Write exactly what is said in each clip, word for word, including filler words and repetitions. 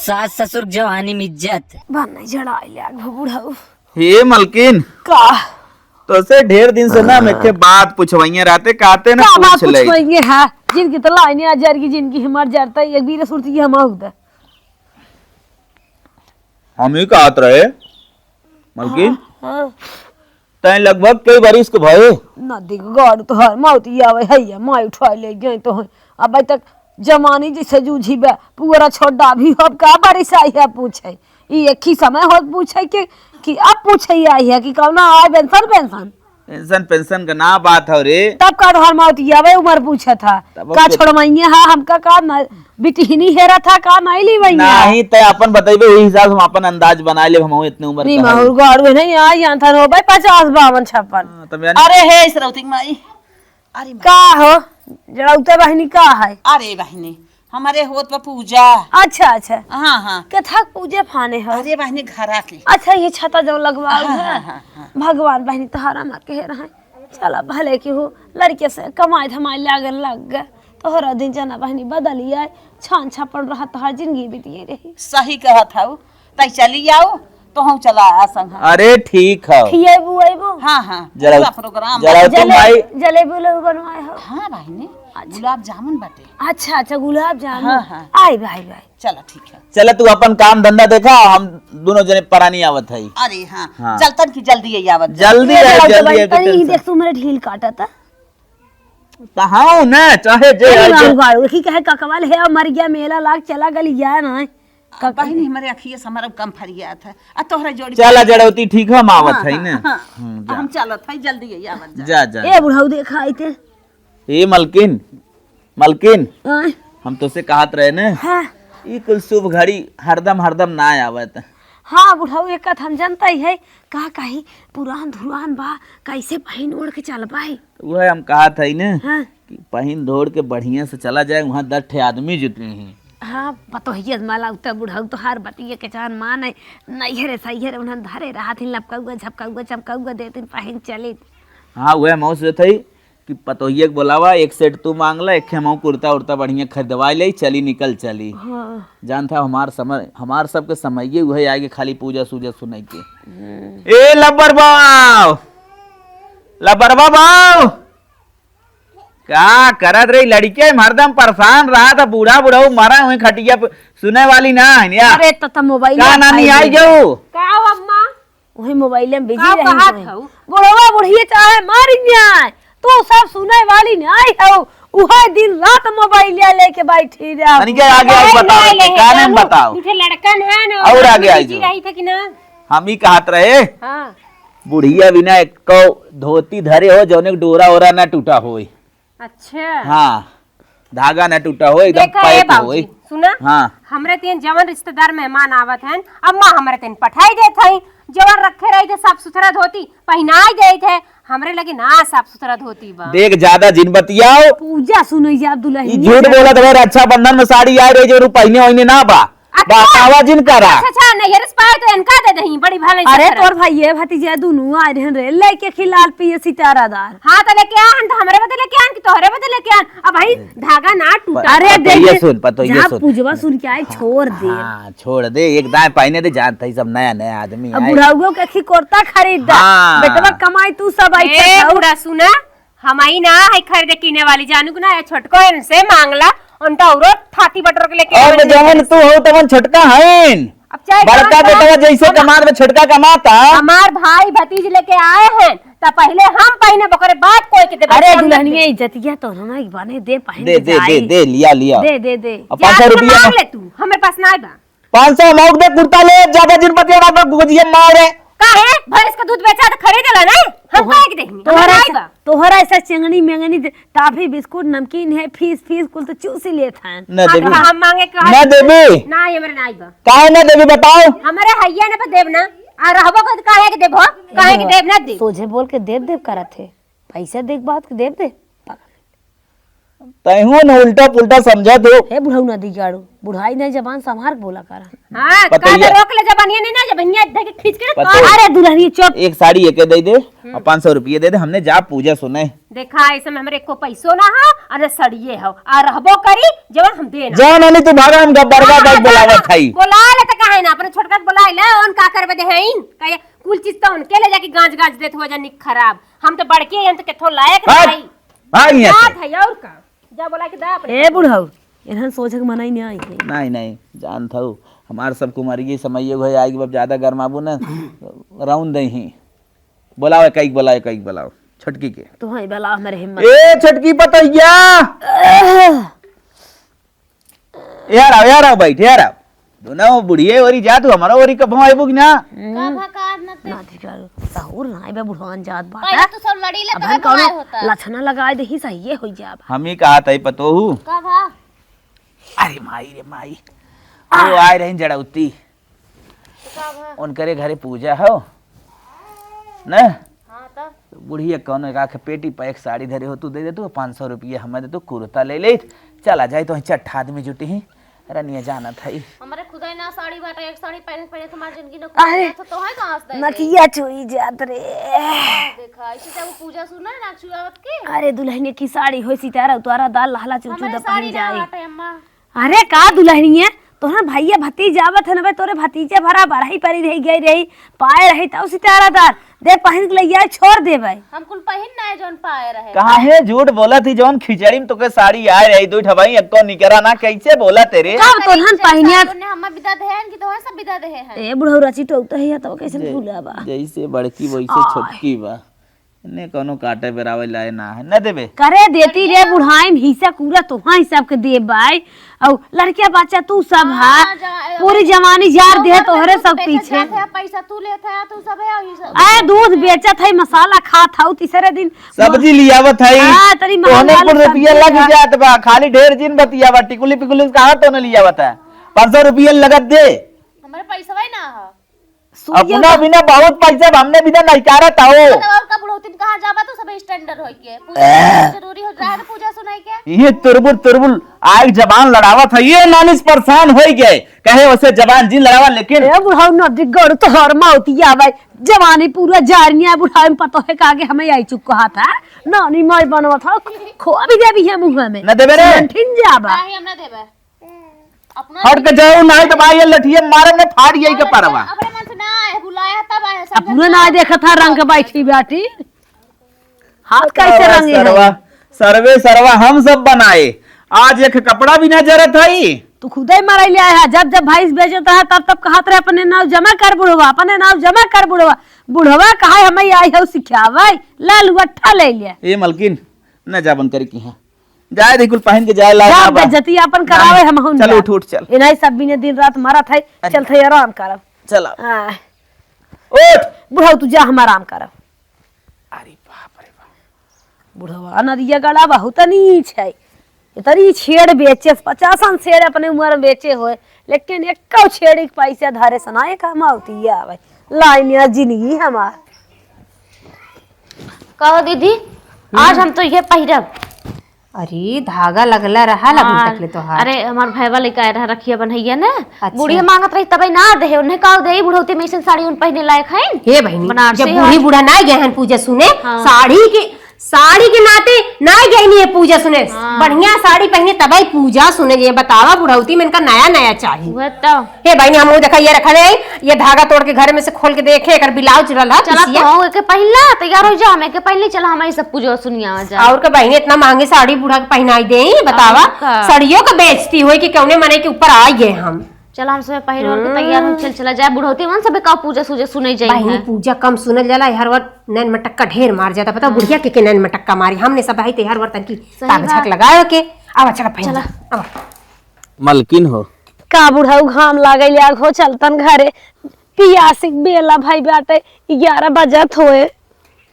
सास ससुर जवानी में इज्जत। बन नहीं जड़ाई ले आग बुढ़ऊ। हे मलकिन, का? तोसे ढेर दिन से ना हम एक ठे बात पुछवइया रहते, कहते ना का बात पूछ ले। पुछवइया है? जिनकी तो लाइने आ जर की, जिनकी हमार जरता, एक बीर सुरती की हम आउदा। हम ही कहत रहे, मलकिन, हाँ। तैं लगभग कई बरिस के भये? ना देख, गाड़ू तो हर मौत ही आवे है, ये माई उठा ले गए तो है। अब तक जमानी जैसे जूझी बे, पूरा छोड़ा भी अब का बरिस आई है पूछे। ई एक ही समय होत पूछे कि, कि अब पूछे आई है कि कौना आए पेंशन, पेंशन। पेंशन, पेंशन का ना बात हो रे। तब का तोहर मौत ही आवे, उम्र पूछे था। तब का के छोड़वाइए हा, हमका का न-, बिटिहनी हेरा था, का नहीं ली वही है? नहीं, तै अपन बतइबे, वही हिसाब से हम अपन अंदाज बना लेब, हम इतने उम्र नहीं, का है। माहौल गाड़ू नहीं, आ, यहाँ था रो भाई, पचास, बावन, छप्पन। हाँ, तब यानी अरे हे सरौती माई, अरे माई। का हो, जड़ौते बहिनी का है? अरे बहिनी, हमारे होत बा पूजा। अच्छा, अच्छा। हाँ, हाँ। के थक पूजे फाने है? अरे बहिनी, घरा के। अच्छा, ये छाता जो लगवाऊ हाँ, है? हाँ, हाँ, हाँ। भगवान बहिनी तोहरा माँ के रहे। चला, भले की हो, लड़के से कमाई धमाई लागन लग गए। तोहरा दिन जना बहिनी बदलिए, छान छापन रहा, तोहार जिंदगी बीतिए रही। सही कहत हऊ, तै चली आऊ, तो हम चला आ संग। अरे ठीक है। खिएबू, अइबू? हाँ, हाँ, जरा, पूरा प्रोग्राम जरा बा। तू जले-, माई जलेबी उलेबी बनवाए हो? हाँ बहिनी, अच्छा। गुलाब जामुन बाटे। अच्छा, अच्छा, गुलाब जामुन। हाँ, हाँ। आई बा, आई बा। चला, ठीक है। चला, तू अपन काम धंधा देखा, हम दोनों जने परानी आवत हई। अरे हाँ, हाँ। चलतन की जल्दी ही आवत जा। जल्दी ये है, जल्दी जल्दी है, तनी ही tension। देख, तू मेरे ढील काटा था। कहाँ ना, चाहे जे अरे आए, जे बाबू गाड़ू, देखी कहे ककवाल है, मर गया, मेला लाग चला गल, या ना। अब बहिनी, हमरे अखिए से हमारा कम फरिया था। आ तोहरा जोड़ी चला पड़ी। जड़ौती, ठीक है, हम आवत हाँ, हई हाँ, ना। हाँ। हम्म, जा। हम चलत हई, जल्दी ही आवत जा। जा, जा। ए बुढ़ऊ देखा आइते। ए मलकिन, मलकिन, आय। हम तोसे कहत रहे ने, हाँ। ई कुल शुभ घड़ी हरदम, हरदम ना आवत। हाँ, बुढ़ऊ, एक कथ हम जनता ही है, का कही, पुरान धुरान बा, कैसे पहिन ओढ़ के चल पाई? उहे हम कहत हई ने, हाँ। कि पहिन धोड़ के बढ़िया से चला जाए, वहाँ दस ठे आदमी जुटे हैं। हाँ, पतोहिया माला उतना बुढ़ऊ तो हर बतिये के जान मान है, नैहरे सैहरे उन्हन धरे रहत ही, लपकौआ, झपकौआ, चमकौआ देत ही, पहिन चलित। हाँ, उहे हम सोचत हई, कि पतोहिया के बोलावा, एक सेट तू मांग ला, एक ठे हमहू कुर्ता उर्ता बढ़िया खरीदवा ले, चली निकल चली। हाँ। जानत हा हमार समय, हमार सबके समइये उहे आए के खाली पूजा सूजा सुनइ के। हम्म। ए लब्बर बाव, लब्बर बाव, का करत रही लड़के, हरदम परेशान रहा था, बूढ़ा बुढ़ऊ मरा हुई खटिया पे, सुने वाली ना है या? अरे तो, तो मोबाइल का नानी आई जाऊ? का हो अम्मा? वही मोबाइल में बिजी का रही कहत हैं। हऊ? बुढ़वा बुढ़िया चाहे मर जाए, तू सब सुने वाली नहीं हऊ। उहे दिन रात मोबाइल लेके बैठी रह। तनिके आगे आगे नहीं, बताओ, नहीं, नहीं, काने में जानू, बताओ। इनके लड़कन है ना, और आगे आई बिजी जाओ। रही थे कि ना? हम ही कहत रहे, हाँ। बुढ़िया बिना एको धोती धरे हो, जौने के डोरा ओरा ना टूटा होई। अच्छा। हाँ, धागा न टूटा हो, एकदम देखा, ए पैक बाबूजी, होई। सुना? हाँ। हमरे तेन जवन रिश्तेदार मेहमान आवत हैं, अम्मा हमरे तेन पठाई देत हई, जवन रखे रही थे साफ सुथरा धोती, पहिनाई देत है, हमरे लगे ना साफ सुथरा धोती बा। देख, ज्यादा जिन बतियाओ। पूजा सुनई जा दुल्हन ई झूठ बोलत हवे, रक्षाबंधन में साड़ी आए रही, जो पहिने ओइने ना बा। अच्छा। बतावा जिन करा। अच्छा, अच्छा, नैहर से पाए तो इनका दे दही, बड़ी भले से अरे, करे। तोर भाई ये भतीजा दुनू आए रहन रे, लेके खिलाल पिए सितारादार। हाँ, तो लेके आन, तो हमरे बदे लेके आन कि तोहरे बदे लेके आन? अब भाई धागा ना टूटा। अरे, पतोहिया देख, सुन, पतोहिया जहाँ सुन। पूजवा सुन के आए, छोड़ दे। हाँ, छोड़ दे, एक दाएं पहिने दे, जानत ही सब नया, नया आदमी अब आए। बुढ़ाऊ के खी कुर्ता खरीद दे। हाँ। बेटवा कमाई तू सब आई ए, खाऊ। बूढ़ा सुना, हम आई ना है खरीदे किने वाली, जानू के ना, ये छोटको इनसे मांगला, उनका औरो थाती बटोर के लेके और आवे जवन नहीं। तू हो तवन छोटका हईन। अब चाहे बड़का जवन बेटवा जैसे हम कमात में छोटका कमाता। हमार भाई भतीज लेके आए हैं, त पहले हम पहिने, ओकरे बाद कोई के देबे, अरे हम दुल्हनिया नहीं। इज्जतिया तो ना बने दे, पहन दे, के दे, जाई। दे, दे, लिया, लिया। दे, दे, दे। अब जा पाँच सौ रुपया मांग ले तू, हमरे पास ना बा। पाँच सौ अमाउंट दे, कुर्ता ले, ज्यादा जिन बतिया ना, गुजिया मार रे। काहे? भैंस का दूध बेचा तो खरीद ला ना, हम तोहर-, काहे के देही? तोहरा हमरा से, नाई बा। तोहरा ऐसा चेंगनी मेंगनी दे, टाफी बिस्कुट नमकीन है, फीस फीस कुल तो चूसी लेत हैं। ना हाँ, देबी। तो हम मांगे कहा ना देबी। ना, ये मेरे नाई बा। काहे ना देबी बताओ? हमारे हैया ना पे देब ना, आ रहबो कर काहे के देबो? काहे के देब ना दे। सोझे बोल के देब देब करत है, पैसा देख बात के देब दे। तैहू न उल्टा पुल्टा समझत हो। हे बुढ़ऊ नदी गाड़ू, बुढ़ाई नहीं, जबान संभार के बोला करा। हाँ, पतैया। कह दे रोक ले जबानिया नहीं ना, जबानिया धके खींच के पतैया। अरे दुल्हनिया चुप। एक साड़ी एके दे दे और पाँच सौ रुपये दे दे, हमने जा पूजा सुने। देखा, ऐसे में हमरे एको पैसो ना हो और न सड़िए हो, आ रहबो करी जवन हम देना। जा नानी, तू भागा, हम गब्बरवा हाँ, बाई जा, बोलावत जा। हई। बोला ले त काहे ना, अपने छोटका के बोला ले, उन का करबे दे हईन? कहे कुल चीज तो उनके ले जाके गांज गांज देत हो जा निक खराब। हम तो बड़के हैं, हम तो केथो लायक भाग, नहीं। भाग यहाँ से। बात है और का? जा बोला के दा अपने। ए बुढ़ऊ, इन्हन सोचे के मना ही नहीं आई है। नहीं, नहीं, जानत हऊ, हमार सब कुमारी के समय ये है, आगे बाप ज्यादा गरमाबू ना, राउन दे ही। बोलाओ, कईक बोलाओ, कईक बोलाओ, छोटकी के। तू हाँ बोलाओ, हमारे हिम्मत। ए, छोटकी पतैया। यार आओ, यार आओ, बैठ, यार आओ। दोनों बुढ़िए ओरी जा, तू हमारा ओरी कब आइबू कि ना? का भा का न ते? ना ठीक है, सहूर ना आइबे बुढ़वान जात बात पहले है। तू सब लड़ी ले, अब तबे हम कौनो बुलाए होता। लक्षणा लगाए दे ही सही है, होई जाब। हम ही कहा तई पतोहू। का भा? अरे माई रे माई, वो आए रही जड़ौती। तो का भा? उनकरे घरे पूजा हो न? हाँ, तब? बुढ़िया कौन का के पेटी पर एक साड़ी धरे हो, तू दे दे, तू पाँच सौ रुपया हमें दे, तू कुर्ता ले ले, चला जाए तो चट्ठा आदमी जुटी ही। रनिया जानत है। हमरे खुदे ना साड़ी बाटे, एक साड़ी पहने पहने हमार जिंदगी न अरे, खुल जात, तो है कहाँ से दे दे? नकिया चुई जात रे। देखा, ऐसे जब पूजा सुना ना चुआवत के। अरे, दुल्हनिया की साड़ी हो, सितारा उतारा दाल लहला चुचू हमरे द साड़ी पहन ना जाए। बाटे, अम्मा। अरे का दुल्हनिया, तोहरा भैया भतीज आवत है ना बे, तोरे भतीजे भरा बरही परी रही गई रही, पाए रही तब सितारा दार, दे पहिन के लइया छोड़ देबे। हम कुल पहिन ना है जौन पाए रहे। काहे झूठ बोलत ही, जौन खिचड़ी में तोके साड़ी आए रही, दो ठबाई एको निकरा ना, कैसे बोलत है रे? कब तोहन पहिनिया? तोने हमें विदा देहन कि तोहन सब विदा देहे हैं? ए बुढ़ऊ रची टोकता है, तो कैसे जै-, भूला बा? जैसे बड़की वैसे आय। छोटकी बा। ने कौनो काटे बेरावे लाए ना है, न देबे। करे देती रे, बुढ़ाई में हिस्सा पूरा तोहा हिसाब के देबाई। औ लड़किया बच्चा तू सब हाँ, है, जा-, पूरी जवानी जार दे तोहरे सब पीछे। पैसा तू लेत है, तू सब है, और ये सब। आए दूध बेचत है, मसाला खात है, तीसरे दिन सब्जी लियावत है। हाँ, तनी तोहने महंगा कुल रुपया लग जात बा, खाली ढेर जिन बतिया बा, टिकुली पिकुली कहाँ तोहने लियावत है? पाँच सौ रुपया लगत दे। हमारे पैसा ना है। सुनिए अपना ना। बिना बहुत पैसा बा, हमने बिना नहीं कारत आओ। मतलब और का बुढ़ौती में कहाँ जाबा तो सब स्टैंडर्ड होई के? पूजा जरूरी हो रहा है ना, पूजा सुनाई के? ये तुरबुल तुरबुल आग जबान लड़ावत है, ये नानिस परेशान होई गए। कहे वैसे जबान जिन लड़ावा, लेकिन ए बुढ़ऊ नदी गड़ तो हर मौतिया भाई, जवानी पूरा जारिया बुढ़ाई में पतो है का आगे हमें आई चुप कहा था। नानी माई बनवत हो, खो भी देबी है मुँह में। न देबे रे। ठिन जाबा। नहीं, हम ना देबे। अपना हट के जाओ, नहीं तो भाई ये लठिया मारे में फाड़ यही के परवा। अपने मन से ना आए, बुलाया तब आए, अब समझ पूरा ना ना आए, देखा था रंग के बैठी बाटी। हाथ कैसे रंगे है? सरवा, सर्वे सर्वा हम सब बनाए। आज एक कपड़ा भी ना जरत है। तू खुदे मराई ले आया है। जब जब भैंस बेचत रहा तब तब कहत रहे अपने नाव जमा कर बुढ़वा, अपने नाव जमा कर बुढ़वा। बुढ़वा कहा हमें आई हो सिखावे, लाल उठा ले लिया। ए मलकिन, न जाबन करी की है। जाए दे, कुल पहन के जाए ला जा, बाबा। बेइज्जती अपन करावे, हम हूँ चल, जा। उठ, उठ, चल। इन्हीं सब बिने दिन रात मरत है, अरे। चल थे आराम करब। चल। हाँ। उठ। बुढ़ऊ तू जा, हम आराम करब। अरे बाप रे बाप। बुढ़वा नदिया गड़ा बहुत नीच है। इतनी छेड़ बेचे, पचासन छेड़ अपने उम्र में बेचे होए, लेकिन एक छेड़ी के पैसा धरे सना एक हम आवती आवे। लाइन या जिंदगी हमार। कहो दीदी, आज हम तो ये पहिरब। अरे, धागा लगला रहा, लगन हाँ, तकले तोहार। अरे, हमार भैया लेके आए रहा रखिया बनैया ने। अच्छा। बुढ़िया मांगत रही, तबे ना देहे। उन्हें का देही, बुढ़ौती में ऐसन साड़ी उन पहने लायक है? हे बहिनी, बनारसी जब बूढ़ी है। बूढ़ा ना गए हैं पूजा सुने, हाँ। साड़ी के, साड़ी के नाते ना गए नहीं है पूजा सुने। हाँ। बढ़िया साड़ी पहने तबे पूजा सुने। ये बतावा, बुढ़ौती में इनका नया नया चाहिए। वह तो। हे बहिनी, हम वो देखा, ये रखा है, ये धागा तोड़ के घर में से खोल के देखे, एकर ब्लाउज रहल है, चला पिसिया। तो एके पहिला तैयार हो जा, हम एके पहिली, चला, हम ई सब पूजा सुनिया जा। और का बहिनी, इतना महंगी साड़ी बूढ़ा के पहनाई दे, बतावा। और का? साड़ियों का बेइज्जती होई कि कौने मने के ऊपर आ गए हम। चला, हम सब पहिर ओढ़ के तैयार हो, चल, चला जाए, बुढ़ौती मन सब का पूजा सूजा सुने जाई बहिनी, है। पूजा कम सुनल जाला, हर बार नैन मटक्का ढेर मार जाता, पता, हाँ। बुढ़िया के, के नैन मटक्का मारी, हमने सब भाई तैयार वर तन की सही ताक बात। झक लगाए के। अब चला, पहिन चला। जा, अब। मलकिन हो। का बुढ़ऊ, घाम लागल, आग हो, चलतन घरे। पियासिक बेला भाई बाटे, ग्यारह बजत होए।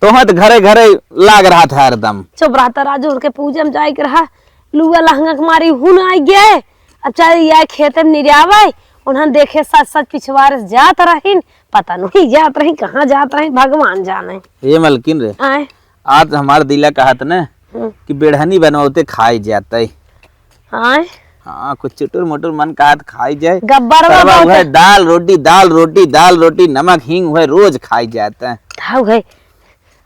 तोहे त घरे घरे लाग रहा था हरदम। चुप रहा, त राजू के पूजा में जाए के रहा, लुआ लहंगा के मारी हुन आई गए। अब चाहे या खेत में निरावे, उन्हन देखे सच सच पिछवार से जात रहिन, पता नहीं जात रही, कहाँ जात रही, भगवान जाने। ए मलकिन रे, आए। आज हमार दिला कहत न, हम्म। कि बेढ़नी बनवते खाई जाते। आय? हाँ, कुछ चुटुर मुटुर मन कहत खाई जाए। गब्बरवा सरवा बहुत उहे है। दाल रोटी, दाल रोटी, दाल रोटी, नमक हींग उहे रोज खाई जाते। खाऊ है।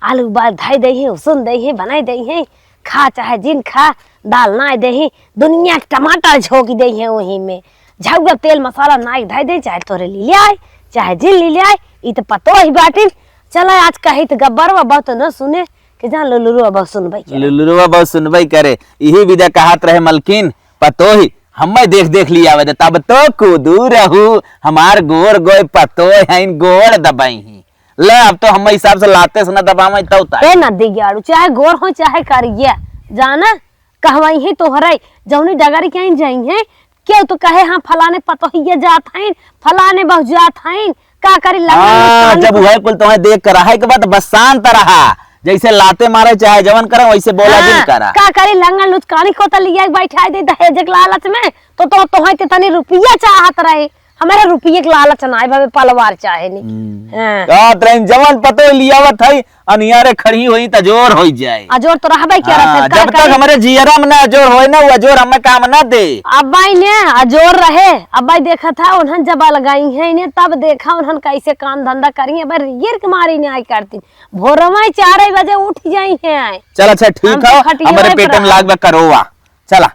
आलू उबाल धाई दे है, उसन दे है, बनाई दे है, खा चाहे जिन खा, दाल नाई दे है, दुनिया के टमाटर झोंक दे है वही में। झउआ तेल मसाला नाई धाई दे, चाहे तोरे ली ले आए, चाहे जिन ली ले आए, ई तो पतो ही बाटिन। चला आज कही तो गब्बरवा बहुत न सुने, कि जान लुलुरवा बहुत सुनबई करे। लुलुरवा बहुत सुनबई करे। इही विदा कहत रहे मलकिन, पतोही, हम्मे देख देख लियावे दे, तब तो कूदू रहू, हमार गोर गोय पतोह हईन, गोड़ दबाई ही। ले, अब तो हम्मे हिसाब से लाते से न दबावे, तौ ता। ए नदी गाड़ू, चाहे गोर हो, चाहे करिया, जाना, कहवाई ही तोहरे, जौनी डगरी के आई जाई है, केहू तो कहे, "हाँ, फलाने पतोहिया जात हईन, फलाने बहू जात हईन, का करी, लंगड़ा हाँ, लुचकानी जब को।" उहे कुल तोहे देख कर रहा है के बाद बस शांत रहा, जैसे लाते मारे चाहे जवन करे, वैसे बोला हाँ, जिन करा। का करी, लंगड़ा लुचकानी को तो लिया के बैठा दे दहेज के लालच में, तो, तो, तोहे के तनी रुपया चाहत रहे, हमारे रुपये के लालच ना है, भावे पलवार चाहे नहीं। हम्म। हाँ। कहत रही, जवन पतो लियावत है, अनियारे खड़ी होई त अजोर होई जाए। अजोर तो रहबे किया हाँ, रहत है, का जब तक करे? हमरे जियरा में ना अजोर होए ना, वो अजोर हमें काम ना दे। अब्बाई ने अजोर रहे, अब्बाई देखा था, उन्हन जब अलगाई है इन्हें, तब देखा उन्हन कैसे काम धंधा करी है। अब्बाई गिर के मारी ने आई करती, भोरवा चार बजे उठ जाई है आई। चल अच्छा ठीक हम है, तो खटिया हमारे पे पेट में रहा। लाग बा करोवा। चला,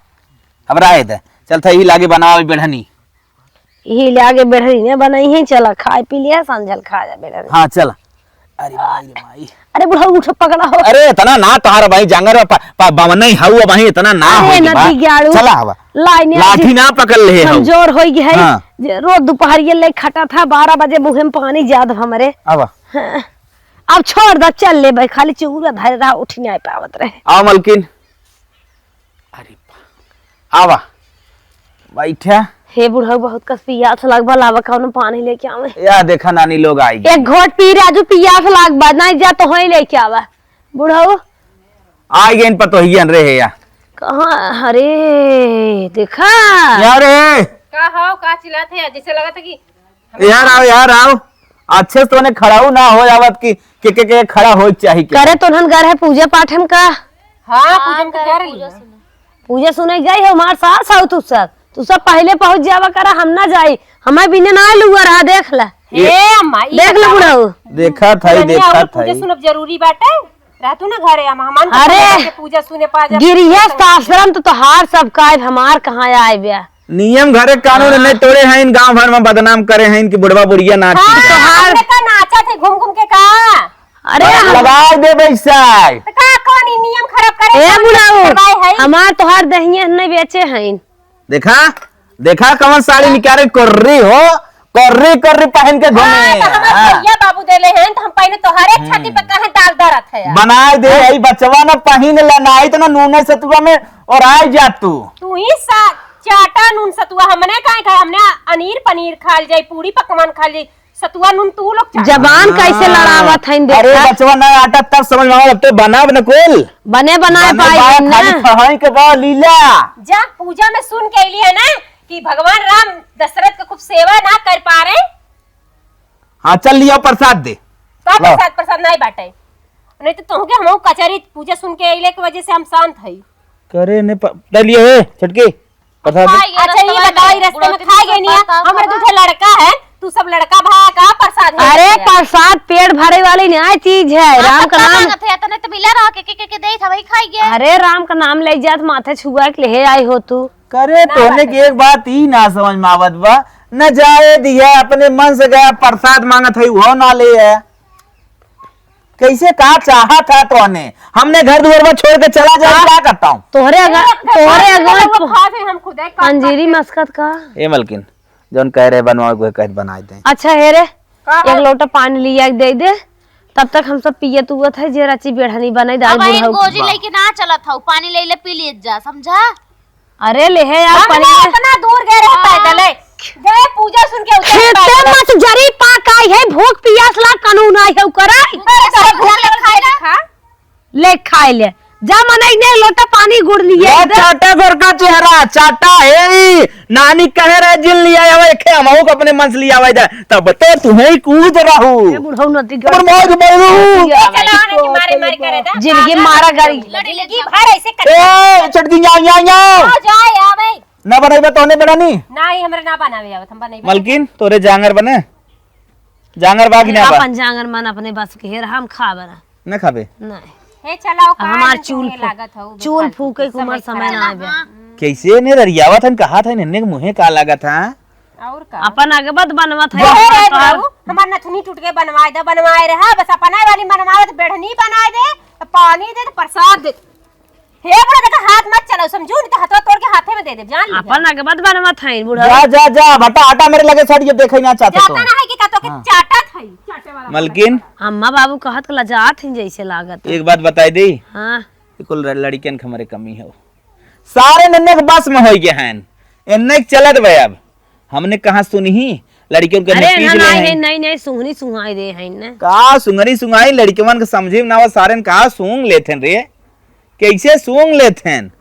अब रहे दे, चल था यही लागे बनावे बेढ़नी। यही लागे बेढ़नी ने बनाई है, चला खाए पी लिया, संझल खा जा बेढ़नी। हाँ चला। अरे माई रे माई। अरे बुढ़ऊ उठो, पकड़ा हो। अरे इतना ना तोहार भाई जांगर बा, पा, पा, बवनई हऊ भाई, इतना ना अरे हो बा। नदी गाड़ू। चला हवा। लाइन लाठी ना पकड़ ले हऊ। कमजोर हो गई है। हाँ। जे रोज दोपहरिये ले खटा था, बारह बजे मुँह में पानी जात हमरे। अब हाँ। अब छोड़ द, चल ले भाई, खाली चूरा धरे रहा, उठ नहीं पावत रहे। आओ मलकिन। अरे बा-, आवा, बैठा। हे बुढ़ऊ, बहुत कस पियास लगबा, लावा कौनो पानी लेके आवे। या देखा नानी लोग आई गए। एक घोट पी राजू, पियास लगबा, नहीं जा तो होई लेके आवा। बुढ़ऊ। आई गए इन पतोहियन रे हे या। कहाँ? अरे, देखा। या रे। का हो, का चिल्लात है? जैसे लगा था कि यार आओ, यार आओ। अच्छे से तोने खड़ाऊ ना हो जावत कि, के, के, के खड़ा हो चाही के। करे तो उन्हन घर है पूजा पाठ हम का। हाँ, पूजा में तो जा रही है। पूजा सुने जाई हो, हमार सास हो तू सब। तू सब पहले पहुँच जावा करा, हम ना जाई। हमें बिने ना लुआ रहा, देख ला। ए अम्मा, ई देख लो बतावा। बुढ़ऊ। देखा था, ई पुरनिया देखा और था पूजा ई। सुनब जरूरी बाटे। रहतू ना घरे, हम, हमान अरे, के पूजा सुने पा जा। गिरिया सासरम तो तोहार सब का आइब, हमार कहाँ आइब या? नियम घरे कानून हाँ। नहीं तोड़े हैं, इन गांव भर में बदनाम करे हैं, इनकी बुढ़वा बुढ़िया नाच हाँ, के। तोहार हमने का नाचा थे घूम घूम के का? अरे बस हम लगा दे बैसाई। तो का कौन ई नियम खराब करे? ए कौन बुढ़ऊ, दबाए है? हमार तोहार दहिया नहीं बेचे हैं। देखा, देखा कौन साड़ी निकाले, कोर्री हो, कोर्री, कोर्री पहन के घूमे। हाँ, तो हमार हाँ। भैया बाबू देले हैं, तो हम पहले तोहरे हम्म। छाती पे काहे दाग धरत है यार? बनाए दे, हाँ। यही बचवा ना पहिन ले, ना आई तो ना नूने सतुआ में और आई जा तू। तू ही सा-, चाटा नून सतुआ, हमने काहे खाए? हमने अनीर पनीर खा जाई, पूरी पकवान खा जाई, सतुआ नून तू लोग चाटा। जबान हाँ। कैसे लड़ावत हईन, अरे देखा? बचवा ना आटा तब समझ में आवा, अब तो बनाब न कुल। बने बनाए बने पाई बा, ना। खाली खहई के बा लीला। जा पूजा में सुन के अइली है ना, कि भगवान राम दशरथ के खूब सेवा ना कर पा रहे। हाँ, चल लिया प्रसाद दे। का लो। प्रसाद, प्रसाद नहीं बाटे। नहीं तो तुहके हम कचहरी पूजा सुन के अइले के वजह से हम शांत हई। करे ने प-, ले लिया हे, छोटकी, प्रसाद दे। अच्छा, ये बताओ, ये रस्ते में खाए गए नहीं है? हमारे दो ठे लड़का है, तू सब लड़का भा का प्रसाद है अरे, प्रसाद पेट भरे वाली न्याय चीज है, हाँ, राम का नाम। इतने तो मिला रहा, के, के, के, के दे था, वही खाई गए। अरे, राम का नाम ले जात, माथे छुआ के ले आए हो तू। करे ना तोहने बात की है। एक बात ई ना समझ में आवत बा, न जाए दिया, अपने मन से गया, प्रसाद मांगत है, वो ना ले है। कैसे का चाहत है तोहने? हमने घर दुआर में छोड़ के चला जाए, का? का करता हूँ? तोहरे अगर, ए, तोहरे अगर अगर वो खा से हम खुद एक काम पंजीरी करते। मस्कत का? ए मलकिन, जौन कह रहे बनवावे, वह कह बनाए दे। अच्छा, हे रे, का एक है? लोटा पानी लिया के दे दे, तब तक हम सब पियत उयत है, जे रची बेढ़नी बनाई, दाई अब इन बुढ़ऊ। गोजी लेके ना चलत हऊ, पानी ले ले, पी लिए जा, समझा? अरे ले है यार, हमने पनीर। इतना दूर गए रहे हाँ। पैदल है। गए पूजा सुन के उतर खेते पैदल। मत जरी पाक आई है, भूख पियास ला कानून आई है, ओकरा। अरे तोरा भूख लगे खाए ले। खा। ले खाए ले। जा मनई ने लोटा पानी गुड़ लिए ला दे। चाटा घर का चेहरा, चाटा हे ई। नानी कहे रहे जिन लिया आवे, एखे हमहू के अपने मन से लिया आवे जाए। तब तो तुहे ही कूद रहू। ए बुढ़ऊ नती हमर मौज बरू। ए, चला आने की मारे मारे करे दा। जिंदगी मारा गाड़ी। लड़ी लगी भर ऐसे कर। ए, छोटकी, यहाँ, यहाँ, यहाँ। आ जाए, आवे। ना बनाइबे तोहने बेड़ा नी? नाही, हमरे ना बनावे आवत, हम बनाइबे। मलकिन, तोरे जांगर बने? जांगर बा कि ना बा? अपन जांगर मन अपने बस के हेर, हम खाबे ना। ना खाबे? नहीं। हे चला, ओ अब हमार चूल फूके लागत हौ, चूल फूके के उमर समय ना आवे। कैसे ने ररियावत हन, कहा था इन्हें के मुँहे का लागत है? और का? अपन अगबत बनवत है। हे रे बाबू, हमार नथुनी टूट के बनवाए दे, बनवाए रहा, बस अपना वाली बनवावत, बेढ़नी बनाए दे, तो पानी दे, तो प्रसाद दे। हे बड़ा देखा, हाथ मत चलाओ, समझू, नहीं तो हथवा तोड़ के हाथे में दे दे, जान लिया। अपन अगबत बनवत हईन, बूढ़ा। जा, जा, जा, अब हटा, हटा मेरे लगे से हट, ये देखे ना चाहते जाता तो। ना है कि का तो के हाँ। चाटत है, चाटे वाला मलकिन। अम्मा बाबू कहत के लजात हैं जैसे लागत है। एक बात बताई दी। हाँ। ये कुल लड़कियन के हमारे कमी है। सारे नन्हे के बस में होई गए हैं। एन्ने के चलत बे अब। हमने कहाँ सुनी ही? लड़कियों के अरे, नतीज ना, ले ना, हैं। नहीं, नहीं, सुंघनी सुंघाई दे हैं ना। का सुंघनी सुंघाई? लड़कियन के समझे में ना आवा, सारे ने कहा सूंघ लेते हैं रे। कैसे सूंघ लेत हन?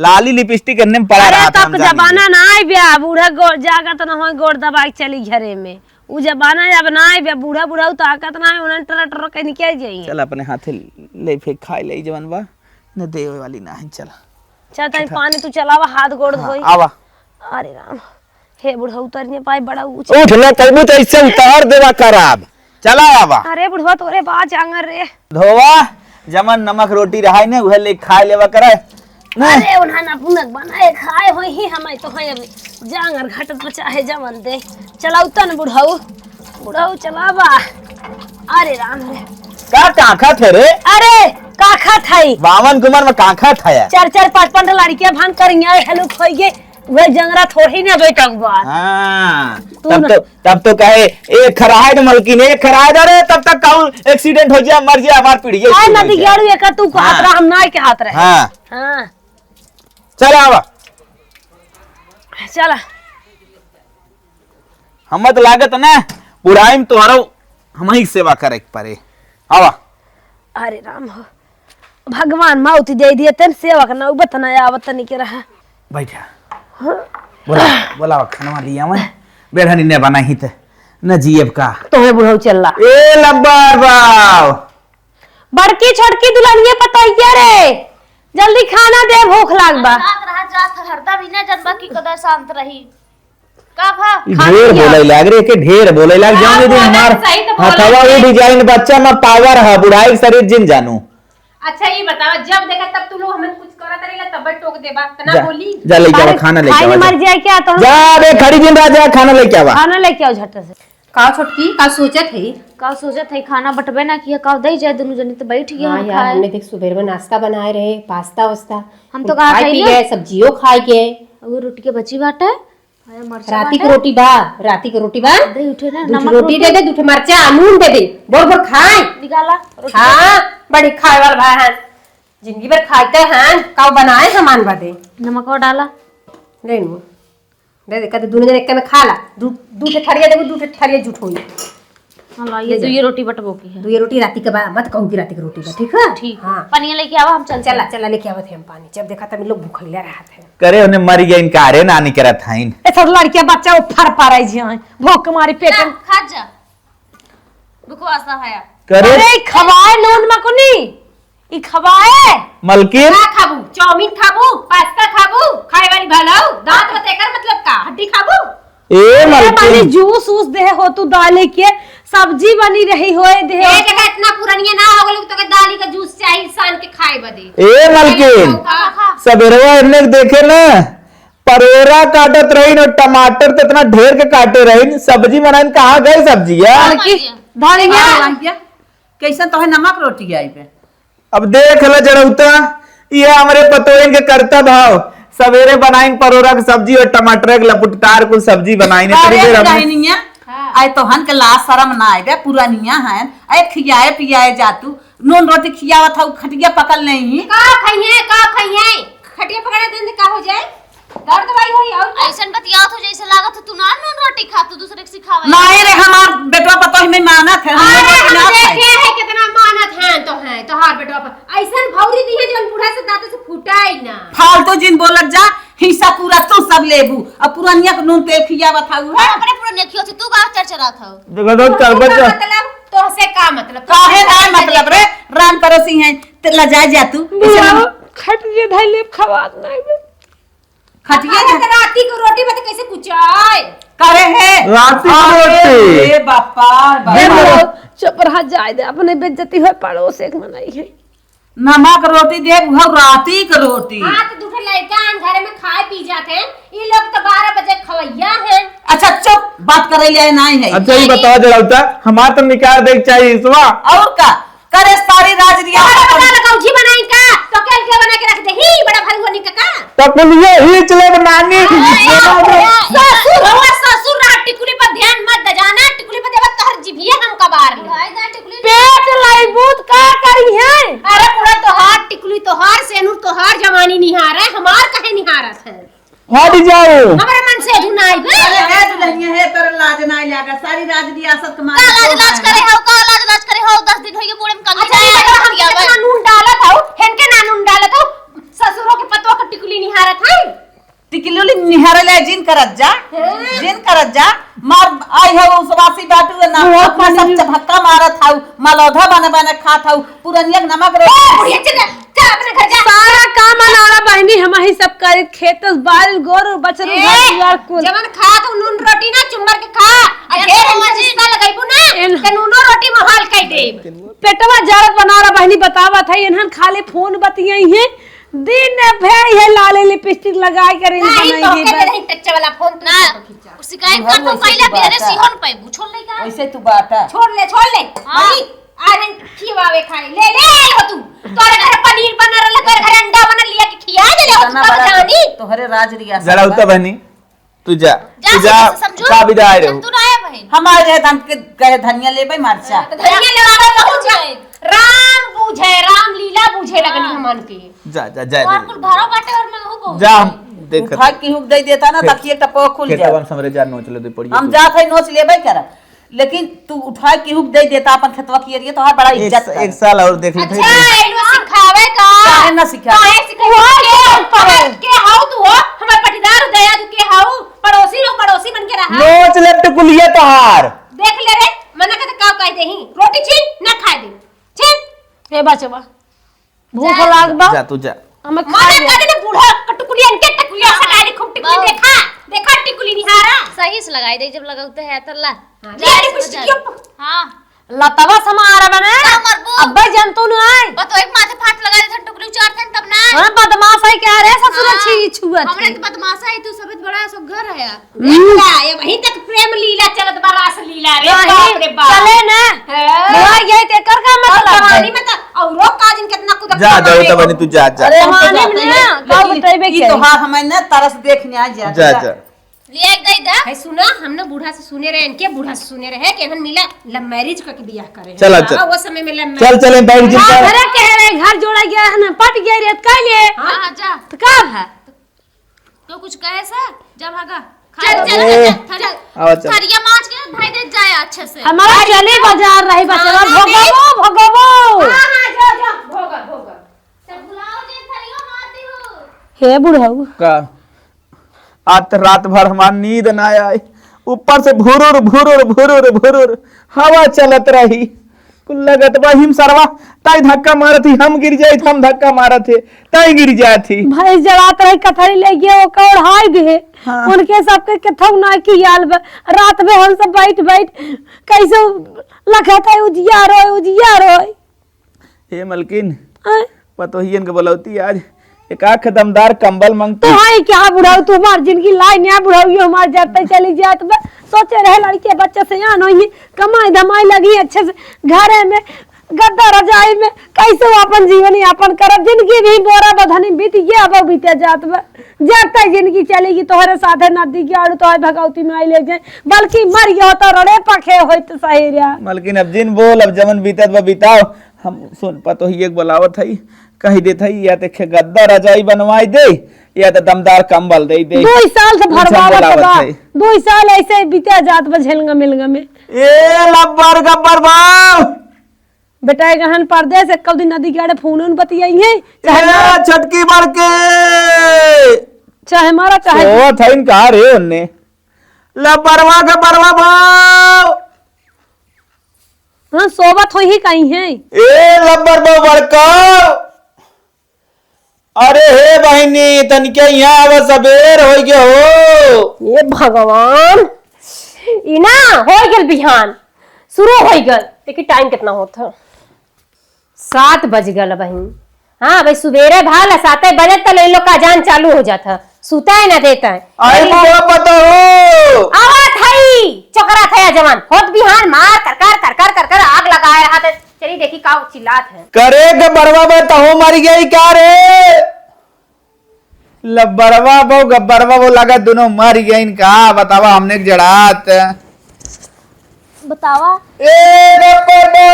लाली लिपस्टिक एन्ने में पड़ा अरे, रहा था, तब हम जान जमाना गए। ना आइ बे, बूढ़ा गोड़ जागत न होई, गोड़ दबाई चली घरे में। उ जमाना अब ना आइ बे, बूढ़ा बूढ़ा ताकत ना है, उन्हें टरा टरा कहीं निकल जाइए। चल अपने हाथे ले फेंक खाए ले जवन बा, न देवे वाली ना है, चल। चल तनी उठा। पानी तू चलावा, हाथ गोड़ हाँ, धोई। आवा। अरे राम। हे बुढ़ऊ, उतर नहीं पाए, बड़ा ऊंच। उठ ना पइबू तो ऐसे उतार देवा कराब। चला आवा। अरे बुढ़वा, तोरे बा जांगर रे। धोवा, जमन नमक रोटी रहाई ने, उहे ले खाए लेवा करे। ने? अरे उन्हा नपुनक बनाए खाए होई ही, हमें तो है अभी। जांगर घटत बचा है जमन दे। चला उतर न बुढ़ऊ। बुढ़ऊ चलावा। अरे राम रे। का काखत है रे? अरे, काखत है। बावन के उमर में काखत है। चार चार पाँच पाँच लड़कियां भान करिया हेलू खोइगे। वह जंगरा थोड़ी ना बेटा हुआ। हाँ, तू तब ना। तो, तब तो कहे, "एक खराहे तो मलकिन, एक खराहे दे रे, तब तक कहूँ accident हो जाए, मर जाए, हमार पीढ़ी है, आय ऐसी नदी हो जाए।" गेड़ू एकर तू कहत हाँ। रहा, हम ना कहत रहे। हाँ। हाँ। चल आवा। चला। हम तो लागत ना, बुढ़ाई में तोहरो हम ही सेवा करे के पड़े। आवा। अरे राम हो, भगवान मौत दे दिए, तेन सेवा का नौबत ना आवत तनी के रहा। बैठा। हाँ? बोला, बोला, खाना लिया मैं। बेढ़नी ने बनाई त, न जियब का। तोहे बुढ़ऊ चल ला। ए लब्बर बाव। बड़की छोटकी दुल्हनिया पतोहिया रे, जल्दी खाना दे, भूख लाग बा। रात रहा जात हरदा भी ना जनबा की कदर शांत रही। का भा? ई खाना ढेर लिया। बोले लाग रे, के ढेर बोले लाग, हाँ, जाने दे बोले हमार सही तो बोले हथवा थे। उ design बच्चा में power है, बुढ़ाई के शरीर जिन जानू। अच्छा, ई बतावा, जब देखा तब तू लोग हमें कुछ करत रहिला, तब टोक देबा, तना जा, बोली। जा लेके आवा, अरे, खाना लेके खाई आवा, में जा। मर जाए क्या तो? जा बे, खड़ी दिन रह जा, खाना लेके आवा। खाना लेके आओ झट से। का छोटकी, का सोचत है? का सोचत है, खाना बटबे ना किया, का दे जाए दोनों जने तो बैठ गया हाँ हम यार, खाए। हमने देख सुबह में नाश्ता बनाए रहे, पास्ता वास्ता। हम तो कुछ कहा खाए पी खैले। गए, सब्जियों खाए गए। वो रोटी के बची बाटे। अरे, मरचा राती के बाटे। रोटी बा, राती के रोटी बा। दे उठे ना, दू ठे नमक रोटी रोटी। दे दे, दू ठे मरचा, नून दे दे, बोर बोर खाए। निकाला रोटी। हाँ, बड़ी खाए वाला भाई है, जिंदगी भर खाते हैं, काऊ बनाए हमान बदे। नमक और डाला। ले नू, दे दे, कदे दोनों जने एक में खा ला, दू, दू ठे थरिया देबू, दू ठे थरिया जूठ होई। हाँ, ला, ये ले जा। दुइये रोटी बटबो की है। दुइये रोटी राती के बा, मत कहू कि राती के रोटी बा, ठीक है? ठीक। हाँ। पनिया लेके आवा, हम चलते चला, हैं। चला, लेके आवत है हम पानी। जब देखा तब लोग भूखले रहत है। करे उन्हें मरी गई इनका, अरे ना निकरत हईन। ए सब लड़कियां बच्चा वो फर पाराई जी हैं। भूख के मारी पेट ला, में। खा जा। भूख वास्ता है। करे। अरे, ई खवाए नून मकुनी। ई खवाए। मलकिन। का खाबू? चाउमीन खाबू? पास्ता खाबू? खाए वाली भलाऊ? दांत होते एकर मतलब का? हड्डी खाबू? ए, अरे, मलकिन। माने जूस वूस दे हो तू दाले के, सब्जी बनी रही होए दे। ए, देखा, इतना पुरनिया ना हो गइल, तो के दाली का जूस चाही सान के खाए बदे। ए, मलकिन। खा, खा, खा। सबेरवा एन्ने के देखे ना, परोरा काटत रहीन और टमाटर तो इतना ढेर के काटे रहीन, सब्जी बनाइन, कहाँ गए सब्जी, यार? मलकिन, धनिया। हाँ, भैया। कैसन तोहे नमक रोटी आई पे? अब देख ल जड़ौता, ये हमरे पतोहिन के करतब हव। सवेरे बनाइन परोरा के सब्जी और टमाटर के लपुटदार कुल सब्जी बनाइन। अरे एतनी देर हमने रहनिया, हाँ। आए तोहन के लाज शरम ना आए बे, पुरनिया हैं। आए खियाए पियाए जा तू, नून रोटी खियावत हऊ, खटिया पकड़ लेही। का खइहे, का खइहे? खटिया पकड़े दिन से का हो जाए? दर्द भाई होई और का? ऐसन बतियावत हो जैसे लागत हो तू ना नून रोटी खा, तू दूसरे के सिखावे। नहीं रे, हमार बेटवा पतोह में मानत है, हम अरे, नून रोटी हम ना खाए। देखे हैं कितना मानत हैं तो हैं, तोहार बेटवा पर। ऐसन भौरी दिहे जौन बूढ़ा से दांत से फूटाई ना। फालतू जिन बोलत जा, हिस्सा पूरा तू सब लेबू। अब पुरनिया के नून तेल खियावत हऊ, हाँ? अपने पुरनिया खियो से तू का चरचरात हऊ? देखो तो, चल बच्चा। मतलब, तोहसे का मतलब? काहे ना मतलब रे, राम पड़ोसी हैं, ते लजाए जा तू। बुढ़ाऊ, खटिया धइले खवात नहीं बे। खटिया अरे, धइ- तो राती को रोटी बता कैसे कुचाए? करे है। राती को अरे, रोटी। ए बापा, बापा। दिन में बुढ़ाऊ, चुप रहा, जाए दे, अपने बेइज्जती होए, पड़ोस एक मनाई है। नमक रोटी देब, उहउ राती क रोटी। हाँ, तो दू ठे लइका आन घरे में खाए पी जात हैं, ई लोग तो बारह बजे खवैया हैं। अच्छा, चुप, बात करे ले नाहीं है। अच्छा, ई बतावा जरा, उता हमार तो निकाल दे के चाहिए, सुना? और का? करे सारी राज रिया। अरे, बता लगा, उठी बनाई का? तो के, के बना के रख दे, ही बड़ा भारी होनी का का? तो कुलिये ही चले बनानी। अरे, ससुर हुआ, ससुर रहा, टिकुली पर ध्यान मत दे, जाना, टिकुली पर देवत तोहर जिभिया हम कबार ले। पेट लइबू त का करी है? अरे पूरा तोहार टिकुली तोहार, सेनुर तोहार, जवानी निहार है, हमार काहे निहारत है? हट जाओ। हमरे मन से अजू ना आई बे। अरे हे दुल्हनिया, हे तोर लाज ना लागा, सारी राज रियासत के का मालिक लाज तू लाज है। करे हो, का लाज लाज करे हो? दस दिन होइगे बूढ़े में कंघी अच्छा, नहीं ये बताओ, हम आया कितना बे। नून डालत हऊ, हेनके ना नून डालत हऊ, ससुरों के पतोह के टिकुली निहारत है। टिकुली निहारे ले जिन करत जा, हाँ। जिन करत जा, मार आई हो उसवासी बाटू ना, अपना सब चभक्का मारत हऊ, मलौधा बने बने खात हऊ, पुरनिया के नमक रे। ए, बुढ़िया चल, चल अपने घर जा। सारा काम अनारा बहिनी हम ही सब करे, खेत बाल गोर बचर ए, घर दुआर कुल। जवन खात हऊ नून रोटी ना चुम्बर के खा, आ ए, ढेर हमसे रिश्ता लगइबू ना, एन- त नूनो रोटी मोहाल कइ देब। पेटवा जरत बनारा बहिनी बतावत है, इन्हन खाली फोन बतियाई है, दिन भर ये लाले लिपस्टिक लगाए के रील नहीं, बनाई तो है के बस। नहीं टच्चे वाला फोन तू ना, खींचा। शिकायत कर तो पहले भी अरे सिहोन पे छोड़ ले का? वैसे तू बात है। छोड़ ले, छोड़ ले। हाँ। भाई, आ रही खियावे खाए। ले, ले आए हो तू। तोरे घर पनीर बना रहल, तोरे घर अंडा बना लिया के खिया दे ले हो तू, तब जानी। तोहरे राज रिया जरा सब उतर बहनी। तू जा, जा, तू जा, सीधे से समझो। का विदा आए रहो? जब तू ना आया बहन। हम आए रहे धान के कहे धनिया लेबे मरचा। तो धनिया लेवा के पहुंच गए। राम बूझे, राम लीला बूझे लगनी हाँ। हमन के। जा, जा, जा, और जा। कुल घरों बाटे और मैं हूँ बहुत। जा, हम देख उठा के हुक दे देता ना, खेत-, तकिए टपो खुल खेतवा जाए। में हमरे जा नोच ले दे पड़िए हम तू। जात है नोच लेबे करब। लेकिन तू उठा के हुक दे देता अपन खेतवा की एरिया, तोहार बड़ा एक इज्जत सा-, कर। एक साल और देख लेते अच्छा, हैं। एलो सिखावे का? काहे ना सिखावे? काहे सिखावे? वो के, के हऊ तू हो? हमर पटीदार उदया तू के हऊ? पड़ोसी लोग पड़ोसी बन के रहा। नोच ले टुकुलिया तोहार। देख ले रे, मना के तो का कह देही, रोटी छीन, ना खाए दे। छीन। ए बचवा, भूख जा। लाग बा। जा तू जा। हमें मना खाए दे। कर दे बूढ़ा, टुकुलिया, इनके टुकुलिया से डाली खूब टिकुली हाँ। देखा, देखा टिकुली निहारा। सही से लगाई दे, जब लगाते हैं तो ला। हाँ, ले ले लिपस्टिक के ऊपर। हाँ। लतवा समार बने। का मरबू? अब्बे जंतु न आए। बतोई माथे फाट लगा दे, टुकड़ी उचार थन तब ना। हाँ, बदमाश है क्या रे ससुर हाँ, छी छुअत हमरे है। तो बदमाश है, तू सबसे बड़ा सुघर है। हम्म। देखला, ये वहीं तक प्रेम लीला चलत बा, रास लीला रे, नहीं, बाप रे बाप। चले ना। हाँ। बुआ, ये ते कर का और मतलब जवानी है? में तो औरो का दिन कितना कुदक जा, जा, करवावे तब हो। नहीं तू जा, जा। अरे, हम तो जवानी जाते में हैं, ना, का लेकिन बतइबे ई के? तोहार हमें ना तरस देख नहीं आ जा, जा, जा। जा। ले एक दे दा। है सुना, हम ना बूढ़ा से सुने रहे, इनके बूढ़ा से सुने रहे कि इन्हन मिला love marriage करके बियाह करे हैं। चला, चल। हाँ, वो समय में love चल, marriage। चले, बैठ जिन हाँ, पर। घरे कह रहे, घर जोड़ा गया है ना, पट गया रे, त का ले? हाँ, हाँ, जा। तो का भा? तो कुछ कहे से? जा भागा। चल, खा चल, ले। चल, चल, चल। आवा, चल। थरिया मांज के भाई दे जाए अच्छे से। हमारा चली बाजार रही बचवा, खाना दे। भगवो, भगवो। हाँ, हाँ, जा, जा, भोगा, भोगा। सब बुलाओ जे थरिया मांज दी हो। हे बुढ़ऊ। का? आज त रात भर हमार नींद ना आए। ऊपर से भुरुर, भुरुर, भुरुर, भुरुर हवा चलत रही। कुल लगत बा हिम सरवा, ताई धक्का मारत ही, हम गिर जाइत, हम धक्का मारत है, ताई गिर जात ही। भैंस जरात रही, कथरी ले गए, ओका ओढ़ाई दिहे। हाँ। उनके सबके केथऊ ना की याल बा। रात में हम सब बैठ, बैठ कैसे लखत है, उजिया रोए, उजिया रोए। हे मलकिन, आय। पतोहियन के बोलौती आज एक आख दमदार कंबल मंगती। तो हाय क्या बुढ़ाऊ, तू हमार जिंदगी लाई न्या बुढ़ाऊ, यो हमार जरते चली जात बा। सोचे रहे लड़के बच्चे से यहाँ नहीं, कमाई धमाई लगी अच्छे से, घरे में गद्दा रजाई में कैसे वो अपन जीवन यापन करब। जिंदगी भी बोरा बधनी बीत गया, अब बीते जात बा। जब तक जिंदगी चलेगी तोहरे साथे नदी के आड़ू तोहरे भगवती में आई ले जाए, बल्कि मर गया तो रड़े पखे होइत सही रहा। मलकिन अब जिन बोल, अब जमन बीतत बा बिताओ। हम सुन पतोहिए के बोलावत हई, कही देत हई, या तो खे गद्दा रजाई बनवाई दे, या तो दमदार कंबल दे दे। दो साल से कुछ हम भरवावत बोलावत बा। हई। दो साल ऐसे बीते जात बा झेलंगा मिलंगा में। ए लब्बर गब्बर बाऊ, बेटा, गहन परदेस, एक्को दिन नदी किनारे फोन उन बतियाई है, चाहे ए, मारा, छोटकी बड़के। चाहे मारा, चाहे सोवत है इनका रे उनने। लबरवा के बरवा भाव। हाँ, सोवत होई ही कहीं है। ए, लबर भाव बड़का। अरे हे बहिनी, तनिके यहाँ आवा, सबेर होइ गए हो। ए भगवान, ई ना होइ गल बिहान, सुरू होइ गल। देखी टाइम केतना होत ह, सात बजि गल बहिन। हाँ भाई, सुबेरे भा ला साते बजे त इन लोग का अजान चालू होइ जात ह, सुताए ना देत ह। आई बउआ पता हो। आवत हई, चोकरा थया जवान, होत बिहान मार कर कर कर कर कर कर आग लगाए रहत ह। चली देखी का चिल्लात है। करे के बरवा बे तहु मरि गई का रे? लबरवा बो गब्बरवा बो लगा दुनो मरि गइन का? बतावा हमने के जड़ात। बतावा। ए गब्बर बो!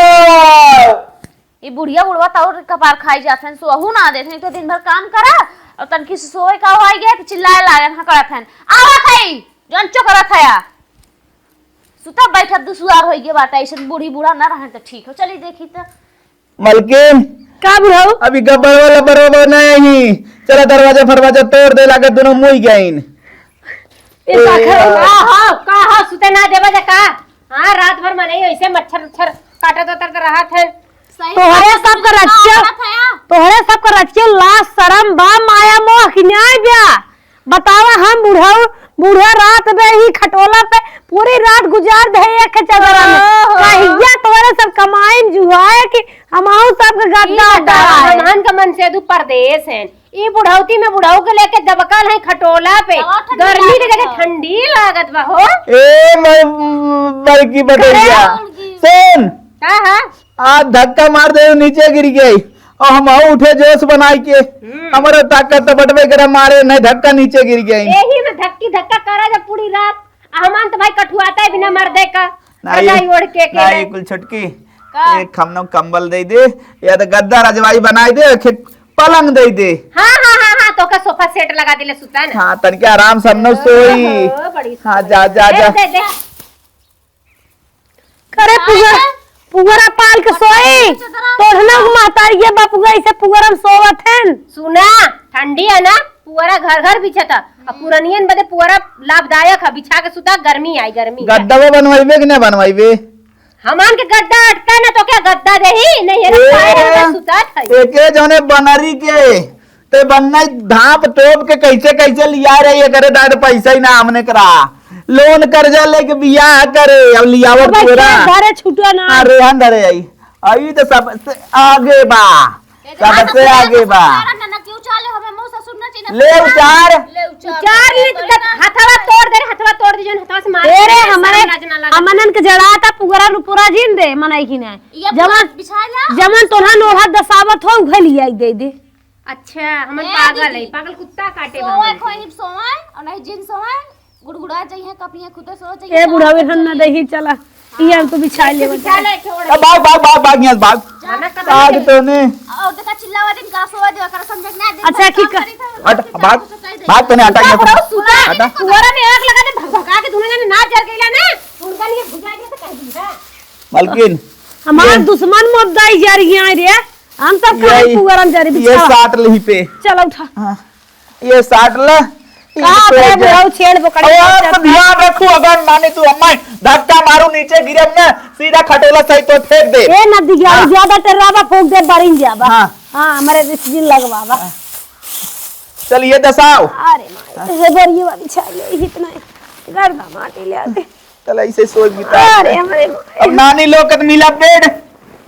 ई बुढ़िया बुढ़वा तौर कपार खाई जात हन, सोहू ना देत हन, एक तो दिन भर काम करा और तनकी से सोए का हो आई गया तो चिल्लाए लागन, हकड़त हन। आवत हई, जौन चोकरत हया। सुता बैठत दुसुआर होई गे बाटे, ऐसन बूढ़ी बूढ़ा ना रहन त ठीक हो। चली देखी त। मलकिन। का बुढ़ऊ? अभी गब्बर वाला बरवा ना आई। चला दरवाजा फरवाजा तोड़ दे, लागत दुनो मुई गइन। ए, ए, का घर का हो, का हो, सुते ना देवा जा का? हाँ, रात भर मनई ऐसे मच्छर उच्छर काटत उतरत रहत है। सही तोहरे बात है, सब का तुमने रचियो, का तोहरे सब का रचियो लाज शरम बा, माया मोह कि न्याय बा? बतावा, हम बुढ़ऊ, बूढ़ा रात में ही खटोला पे पूरी रात गुजार दे एक चदरा में। ओहो। कहिया तोहरे सब कमाइन जुआए कि हमहू सब के गद्दा ई बतावा, उठाए। हमहन के मनसेदू परदेस हैं, ई बुढ़ौती में बुढ़ऊ के लेके दबकल है खटोला पे। हवा ठंडी गर्मी के लागत जगह बा। ठंडी लागत बा हो। ए, मैं, बड़की बटैया। करे। सुन। का है? आज धक्का मार दे, नीचे गिर गई। और हम उठे जोश बनाई के। हम्म। हमारे ताकत तो बटबे करे, मारे नहीं, धक्का नीचे गिर गई। यही में धक्की धक्का करा जब पूरी रात। आ हमान तो भाई कठुआता है बिना मर्दे का। नहीं, रजाई ओढ़ के, के नहीं, नहीं। कुल छोटकी, का? एक हमनो कंबल दे दे, या तो गद्दा रजवाई बनाई दे, एक पलंग दे दे। हाँ, हाँ, हाँ, हाँ, तो का सोफा सेट लगा दिले सुता ना। हाँ, तनिके आराम से हमनो सोई। ओहो, बड़ी हाँ, सुंदर। जा, जा, दे, जा। दे, दे। करे हाँ, पुअरा, हाँ। पुअरा पाल के सोई। चदरा तोहना के महतारी के बपुआ ऐसे पुअरा में सोवत हन। सुना, ठंडी है ना, पुअरा घर घर बिछता। अब पुरनियन बदे पुअरा लाभदायक है, बिछा के सुता, गर्मी आई, गर्मी आई। गद्दवा बनवाइबे कि ना बनवाइबे? हमान के गद्दा अटका ना तो क्या गद्दा देही? नहीं है ना, ए, पाए रहना सुता था। एके जौने बनरी के, ते बन्ने धाप तोप के कैसे कैसे लिया रही है, करे दाद पैसा ही ना हमने करा। लोन कर्जा लेके बियाह करे, अब लियावत अब पूरा। ऐसे घरे छूटो ना। अरे अंदर आई। अई तो सबसे आगे बा। सबसे आगे बा। ना, ना, क्यों चाले हमें मुंह ससुर ना चिन्ह ले उतार। ले उतार। उतार ले तो हथवा तोड़ दे, हथवा तोड़ दे, जौन हथवा से मार तेरे दे, हमारे सामने ना लगा। हमनन के जड़ा था पुअरा नु पूरा जिन दे, मनई की ना। ये जवन, बिछा ला। जवन तोहरा नोहा दसावत हो, उहे लिया दे दे। अच्छा, हमन ए पागल है, दीदी। पागल कुत्ता काटे बा सोए हमन के। खोई सोए, और नहीं जिन सोए, गुड़गुड़ा जाइए, कपिए खुदे सो जाइए। ए बुढ़ावे हन ना दही, चला। ई हम तो बिछा लेबे। बिछा ले, छोड़। ए, भाग, भाग, भाग, भाग, यहाँ से भाग। मना कर भाग दे। तोने। और देखा चिल्लावा दिन का सोए दे, कर समझ ना दे, अच्छा, काम ठीक है। करी था, हट, काम भाग, करी था। भाग तोने, हटा यहाँ से। सुना, हटा। पुअरा में आग लगा दे, भग भगा के दोनों जने ना जर गइला ना, उनका लिए भुजा दिया तो कह दी, हाँ। मलकिन। हमार ये दुश्मन मत दाई जर गया रे। हम सब ये, काहे पुअरम जरी ये बिछावा। साट लिही पे। चल उठा। हाँ, ये साट ला, ये कहाँ पे पे जा। बुढ़ऊ छेड़ बोकड़ी अरे, को तो चक्कर। ध्यान रखू, अगर माने तू अम्मा धक्का मारू, नीचे गिरब ना, सीधा खटोला सही तो फेंक दे। ए, नदी गया, हाँ। ज्यादा टर्रावा फूंक दे, बरिन जाबा। हाँ। हाँ, हमारे रिश्ते लगवावा। हाँ। चल, ये दसाओ। अरे माई, ये बोरियो वाली छाई ले, इतना गर्दा माटी ले आते। चल, ऐसे सोच बिता। अरे, अरे, अरे। अब नानी लोग के तो मिला बेड,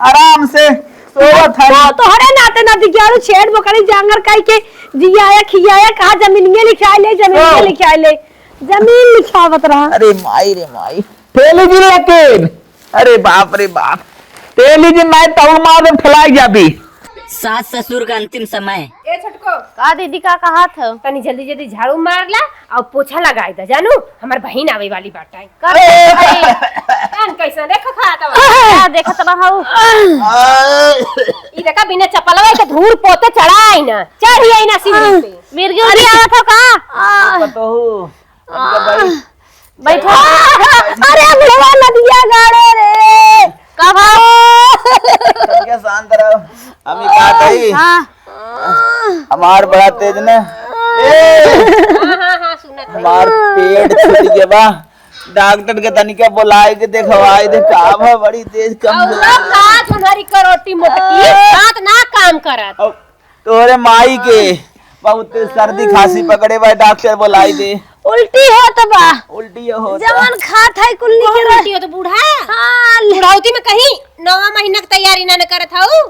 आराम से सोवत है। तो तोहरे नाते नाती ग्यारह छेड़ बोकरी जांगर काई के जियाया खियाया, कहा जमीनिये लिखाई ले, जमीनिये हाँ। लिखाई ले, जमीन लिखावत रहा। अरे माई रे माई, ठेली जिन लेकिन, अरे बाप रे बाप, ठेली जिन नाई तऊ मार में फैलाई जाबी। सास ससुर का अंतिम समय। ए छोटको। का दीदी, का कहत हो? तनी जल्दी जल्दी झाड़ू मार ला और पोछा लगाई दा, जानू, हमार बहिन आवे वाली बाटे। का रे भाई? कान कैसे देखो खात बा? का देखत रहू? ई देखा बिना चपलवा के धूल पोते चढ़ाई ना, चढ़ी आई ना सीढ़ी पे। मिर्गी उर्गी आवत हो का? पतोहू, हमका बैठ। बैठो। अरे बुढ़वा नदिया गाड़े रे। का भा? मार बड़ा तेज ने। ए! हाँ, हाँ, हाँ, सुनत है। मार पेट छूट गया बा। डॉक्टर के तनिका बुलाए के देखवाए दे, का बा बड़ी तेज कमजोर। अउर का तुम्हारी करोटी मोटकी, हाथ ना काम करत। अब तोहरे माई के बहुत तेज सर्दी खांसी पकड़े बा, डॉक्टर बुलाई दे। उल्टी होत बा। उल्टी होत बा। जवन खात है कुल कौन निकल। उल्टी होत बूढ़ा? हाँ, ले। बुढ़ौती में कहीं नवा महीना के तैयारी ना, न करत हऊ।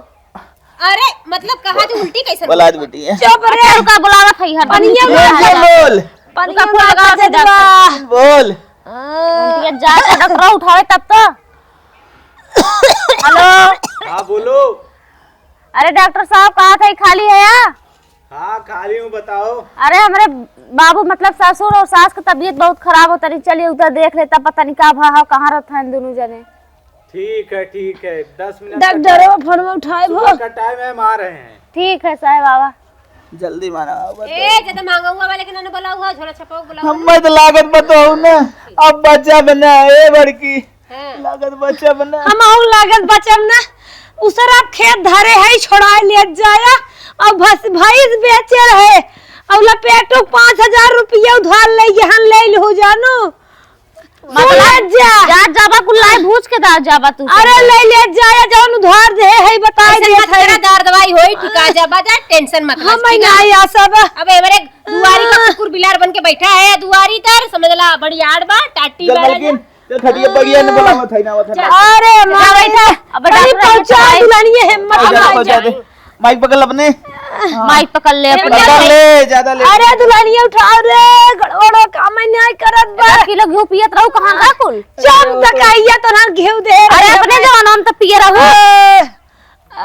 अरे, मतलब, कहा तू उल्टी कैसे बोला दे बेटी है। चुप रे। अच्छा, रुका, बुलावत है हर पनिया ये बोल। बोल। पनिया रुका, फोन लगा दे दे। बा। बोल। उनके जा के डॉक्टर उठावे तब तो। हेलो। हाँ, बोलो। अरे डॉक्टर साहब, कहा था, खाली है या? हाँ, खाली हूँ, बताओ। अरे, हमरे बाबू, मतलब, ससुर और सास की तबीयत बहुत खराब होता, नहीं, चलिए उधर देख लेता, पता नहीं का भा हो, कहाँ रहता है दोनों जने। ठीक है, ठीक है, दस मिनट का डॉक्टर, टाइम, फोन में उठाए सुबह भो। का टाइम है, हम आ रहे हैं। ठीक है साहब, आवा। जल्दी माना, आवा तो। ए, ज्यादा मांगा हुआ वाले के ना बोला हुआ, झोला छपाओ, बोला हुआ। हमें तो लागत बताओ ना, अब बच्चा बना, ए बड़की। हाँ। लागत बच्चा बना। हम आऊ लागत बचब ना। उसर आप खेत धरे है, छोड़ाए ले जाया। अब भस-, भैंस बेचे रहे। अब लपेटो पाँच हजार रुपया उधार ले, यहाँ ले हो जानो। मतलब, ले जा। जा, जाबा कुल लाई भूज के दा, जाबा तू। अरे, ले ले जाया, जौन उधार दे है, बताए ऐसे दे मत है। करा, दर दवाई होई, ठिका जाबा जा, टेंशन मत हम ले, ठीक है? नहीं आया सब। अब एवरे दुआरी का कुकुर बिलार बन के बैठा है, दुआरी तर, समझ ला, बड़ी आड़ बा, टाटी चल बारा मलकिन, जा। चल खटिया बढ़िया ने बोलावत है ना, आवत है ना। अरे माँ, बैठा। अब अरे डॉक्टर पहुँचा, पहुँचाए। दुल्हनिया हिम्मत पहुँचा दे, ना पहुँचा जाए। दे। माइक पकड़ ले अपने। पकड़ ले, ज्यादा ले। अरे दुल्हनिया उठाओ रे, गड़बड़ो काम नहीं करत बा। आधा किलो घी पियत रहू, कहाँ गा कुल? चुप, दकाइया तो ना घी दे रे। अरे अपने जमाना में तो पिए रहू।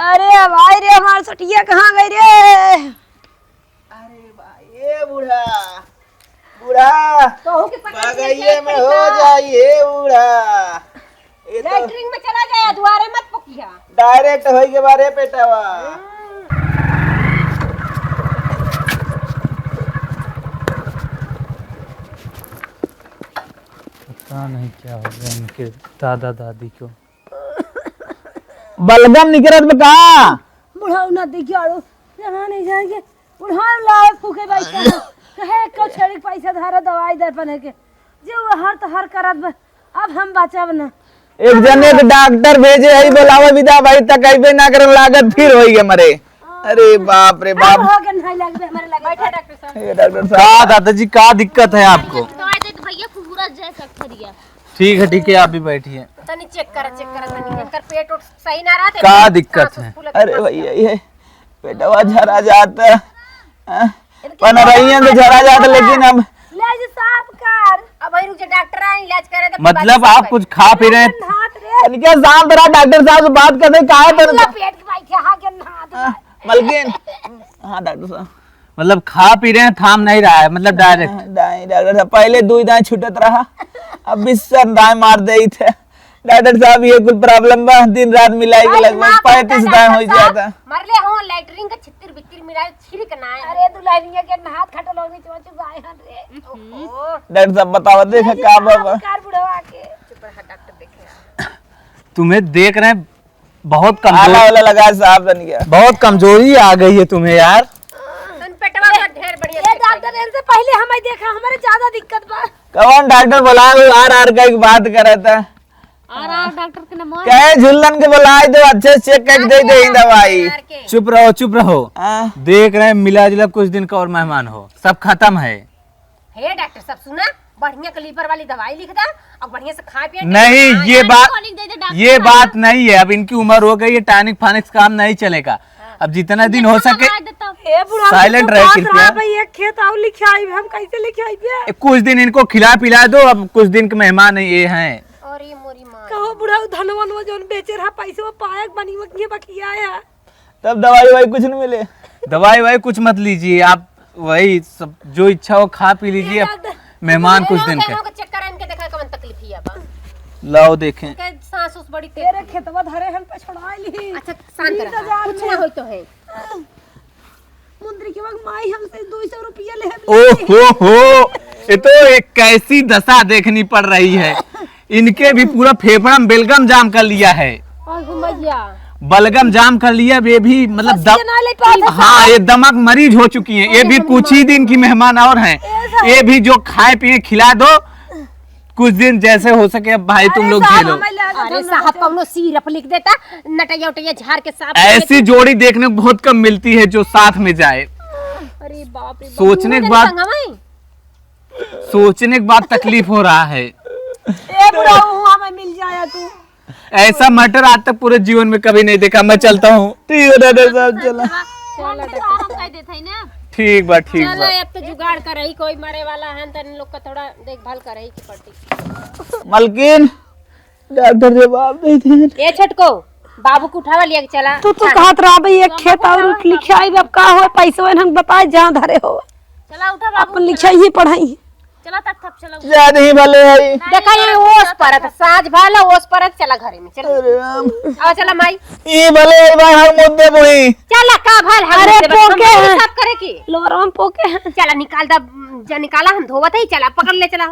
अरे भाई रे, हमार सटिया कहाँ गई रे? अरे भाई, ए बूढ़ा, बूढ़ा, तोहू के पकड़ के बगइये में हो जाई, हे बूढ़ा। ये तो लैट्रिन में चला जाए, दुआरे मत पकिया। डायरेक्ट होई के बारे पेटवा। हम्म। पता नहीं क्या हो गया इनके दादा दादी को। बलगम निकरत बा का? बुढ़ऊ ना देखियो, आरो जहाँ नहीं जाएंगे। बुढ़ऊ लावे फूके भाई का। कहे को छेड़ी पैसा धारा दवाई दे पने के। जो वो हर तो हर करत बा। अब हम बचब ना। एक जने के डॉक्टर भेजे है, बोलावे विदा भाई तक अइबे ना करन लागत, फिर होई गे मरे। अरे बाप रे बाप। अब हो गन भाई लगबे हमारे लगे। बैठा डॉक्टर साहब। ए डॉक्टर साहब। का दादाजी, का दिक्कत है आपको? दवाई दे तो भैया फुहरा जाए फैक्ट्रिया। ठीक है, ठीक है, आप भी बैठिए। तनी चेक करा, चेक करा तनी। इनकर पेट उट सही ना रहत है, का दिक्कत सांस है? फूलत अरे है। भैया, ये पेटवा झरा जाता। हाँ? इनके पनरैया तो झरा जाता, लेकिन अब ले जी साफ कर। अब वही रुक जा, डॉक्टर आए, इलाज करे तो मतलब आप कुछ खा पी रहे हैं? हाथ रे। इनके साथ रहा, डॉक्टर साहब से बात करते, काहे पर अल्लाह पेट के भाई के, हाँ, के हाथ हाँ, रे। मलकिन। हाँ, डॉक्टर साहब। मतलब खा पी रहे हैं, थाम नहीं रहा है, मतलब डायरेक्ट। हाँ, दाएं, डॉक्टर साहब, पहले दुई दाएं छूटत रहा, अब बिस्तर दाएं मार देइत है। डॉक्टर साहब, ये कुल प्रॉब्लम बा, दिन रात मिलाई के अरे लगभग दिमाग पैंतीस खराब दाएं हो डॉक्टर साहब, जाता। मरले हो, लैट्रिन का छितिर बितिर मिला, छिड़क ना है। अरे दुल्हनिया के हाथ खटल हो, नीचे चुप आए हन रे। हम्म। ओहो। डॉक्टर साहब, बताओ, देखा ये का जो बाबा। कार बुढ़वा के। चुप रहा, डॉक्टर देखे। तुम्हें देख रहे हैं, बहुत कमजोर-, आला वाला लगा साहब बन गया। बहुत कमजोरी आ गई है तुम्हें यार। तुम पेटवा पर ढेर बढ़िया ये से डॉक्टर, इनसे पहले हमें देखा, हमारे ज्यादा दिक्कत बा। कौन डॉक्टर बुलाओ, आर आर का एक बात करत है। आर आर डॉक्टर के नंबर। कहे झुल्लन के बुलाए दो, अच्छे से चेक करके दे दे दवाई। आर के। चुप रहो, चुप रहो। हाँ। देख रहे हैं, मिला जुला कुछ दिन का और मेहमान हो, सब खत्म है। हे डॉक्टर साहब, सुना, बढ़िया के लीवर वाली दवाई लिख दा और बढ़िया से खा पिया के नहीं, हाँ, ये हाँ, बात, tonic दे दे डॉक्टर ये साहब। बात नहीं है। अब इनकी उम्र हो गई है, टॉनिक फानिक से काम नहीं चलेगा। हाँ। अब जितना दिन हो इंजेक्शन सके लगा दे तब। हे बुढ़ा, साइलेंट तो रहे बात कृपया। रहा भाई, एक खेत और लिखे आई, हम कैसे लिखे आई बे? ए, कुछ दिन इनको खिला पिला दो, अब कुछ दिन के मेहमान ये हैं। अरे मोरी माँ। कहो बुढ़ा, धनवन वो जोन बेचे रहा, पैसे वो पायक बनी वो किए बकिया है। तब दवाई ववाई कुछ नहीं मिले? दवाई ववाई कुछ मत लीजिए आप, वही सब जो इच्छा हो खा पी लीजिए, ये डॉक्टर, मेहमान कुछ दिन के। चेक करा, इनके देखा कौन तकलीफ है बा। लाओ देखें। के सांस उस बड़ी तेज। तेरे खेतवा धरे हम पे छोड़ा ली। अच्छा, शांत रहा। कुछ ना होई तो है। मुंदरी के वक्त माई हमसे दो सौ रुपया ले हम ओहो हो, ये तो एक कैसी दशा देखनी पड़ रही है। इनके भी पूरा फेफड़ा में बेलगम जाम कर लिया है। और घुमैया। बलगम जाम कर लिया, ये भी मतलब बस दम-, ये ना ले पाते हाँ, साहब। ये दमक मरीज हो चुकी हैं। ये अरे भी हम कुछ ही दिन की मेहमान और हैं। ए साहब। ये भी जो खाए पिए खिला दो, कुछ दिन जैसे हो सके अब भाई तुम अरे लोग साहब, झेलो। हमें ले आना अरे था साहब, ना। कौनो syrup लिख देता, नटैया उटैया झाड़ के साफ कर ऐसी देता। जोड़ी देखने को बहुत कम मिलती है जो साथ में जाए। अरे बाप रे बाप, सोचने दोनों के जने बाद संगमा ही? सोचने के बाद तकलीफ हो रहा है। ए बुढ़ऊ, हमें मिल जाया तू। ऐसा मटर आज तक पूरे जीवन में कभी नहीं देखा। मैं चलता हूँ। ठीक है डॉक्टर साहब, चला। चला डॉक्टर साहब। ठीक बा, ठीक चला, बा। अब तो जुगाड़ करही, कोई मरे वाला है, तन लोग का थोड़ा देखभाल करही की पड़ती। मलकिन, डॉक्टर जवाब नहीं दे। ए छोटको, बाबू के उठावा लिया के चला। तू तो कहत रहा भाई, एक खेत और लिखे आई, अब का हो, पैसवा हम बताए जहाँ धरे हो। चला उठा बाबू, अपन चला। लिखाई ही पढ़ाई। चला तक थप चला उठा। जा नहीं भले है। देखा ये ओस परत, साँझ भला ओस परत, चला घरे में, चला। अरे राम। आवा चला माई। ई भले है भाई, हम मुद्दे बोई। चला का भल, हम अरे मुद्दे बस हम पोके हैं। साफ करे की। लोरम पोके हैं। चला निकाल दा, जा निकाला, हम धोवत है, चला पकड़ ले, चला।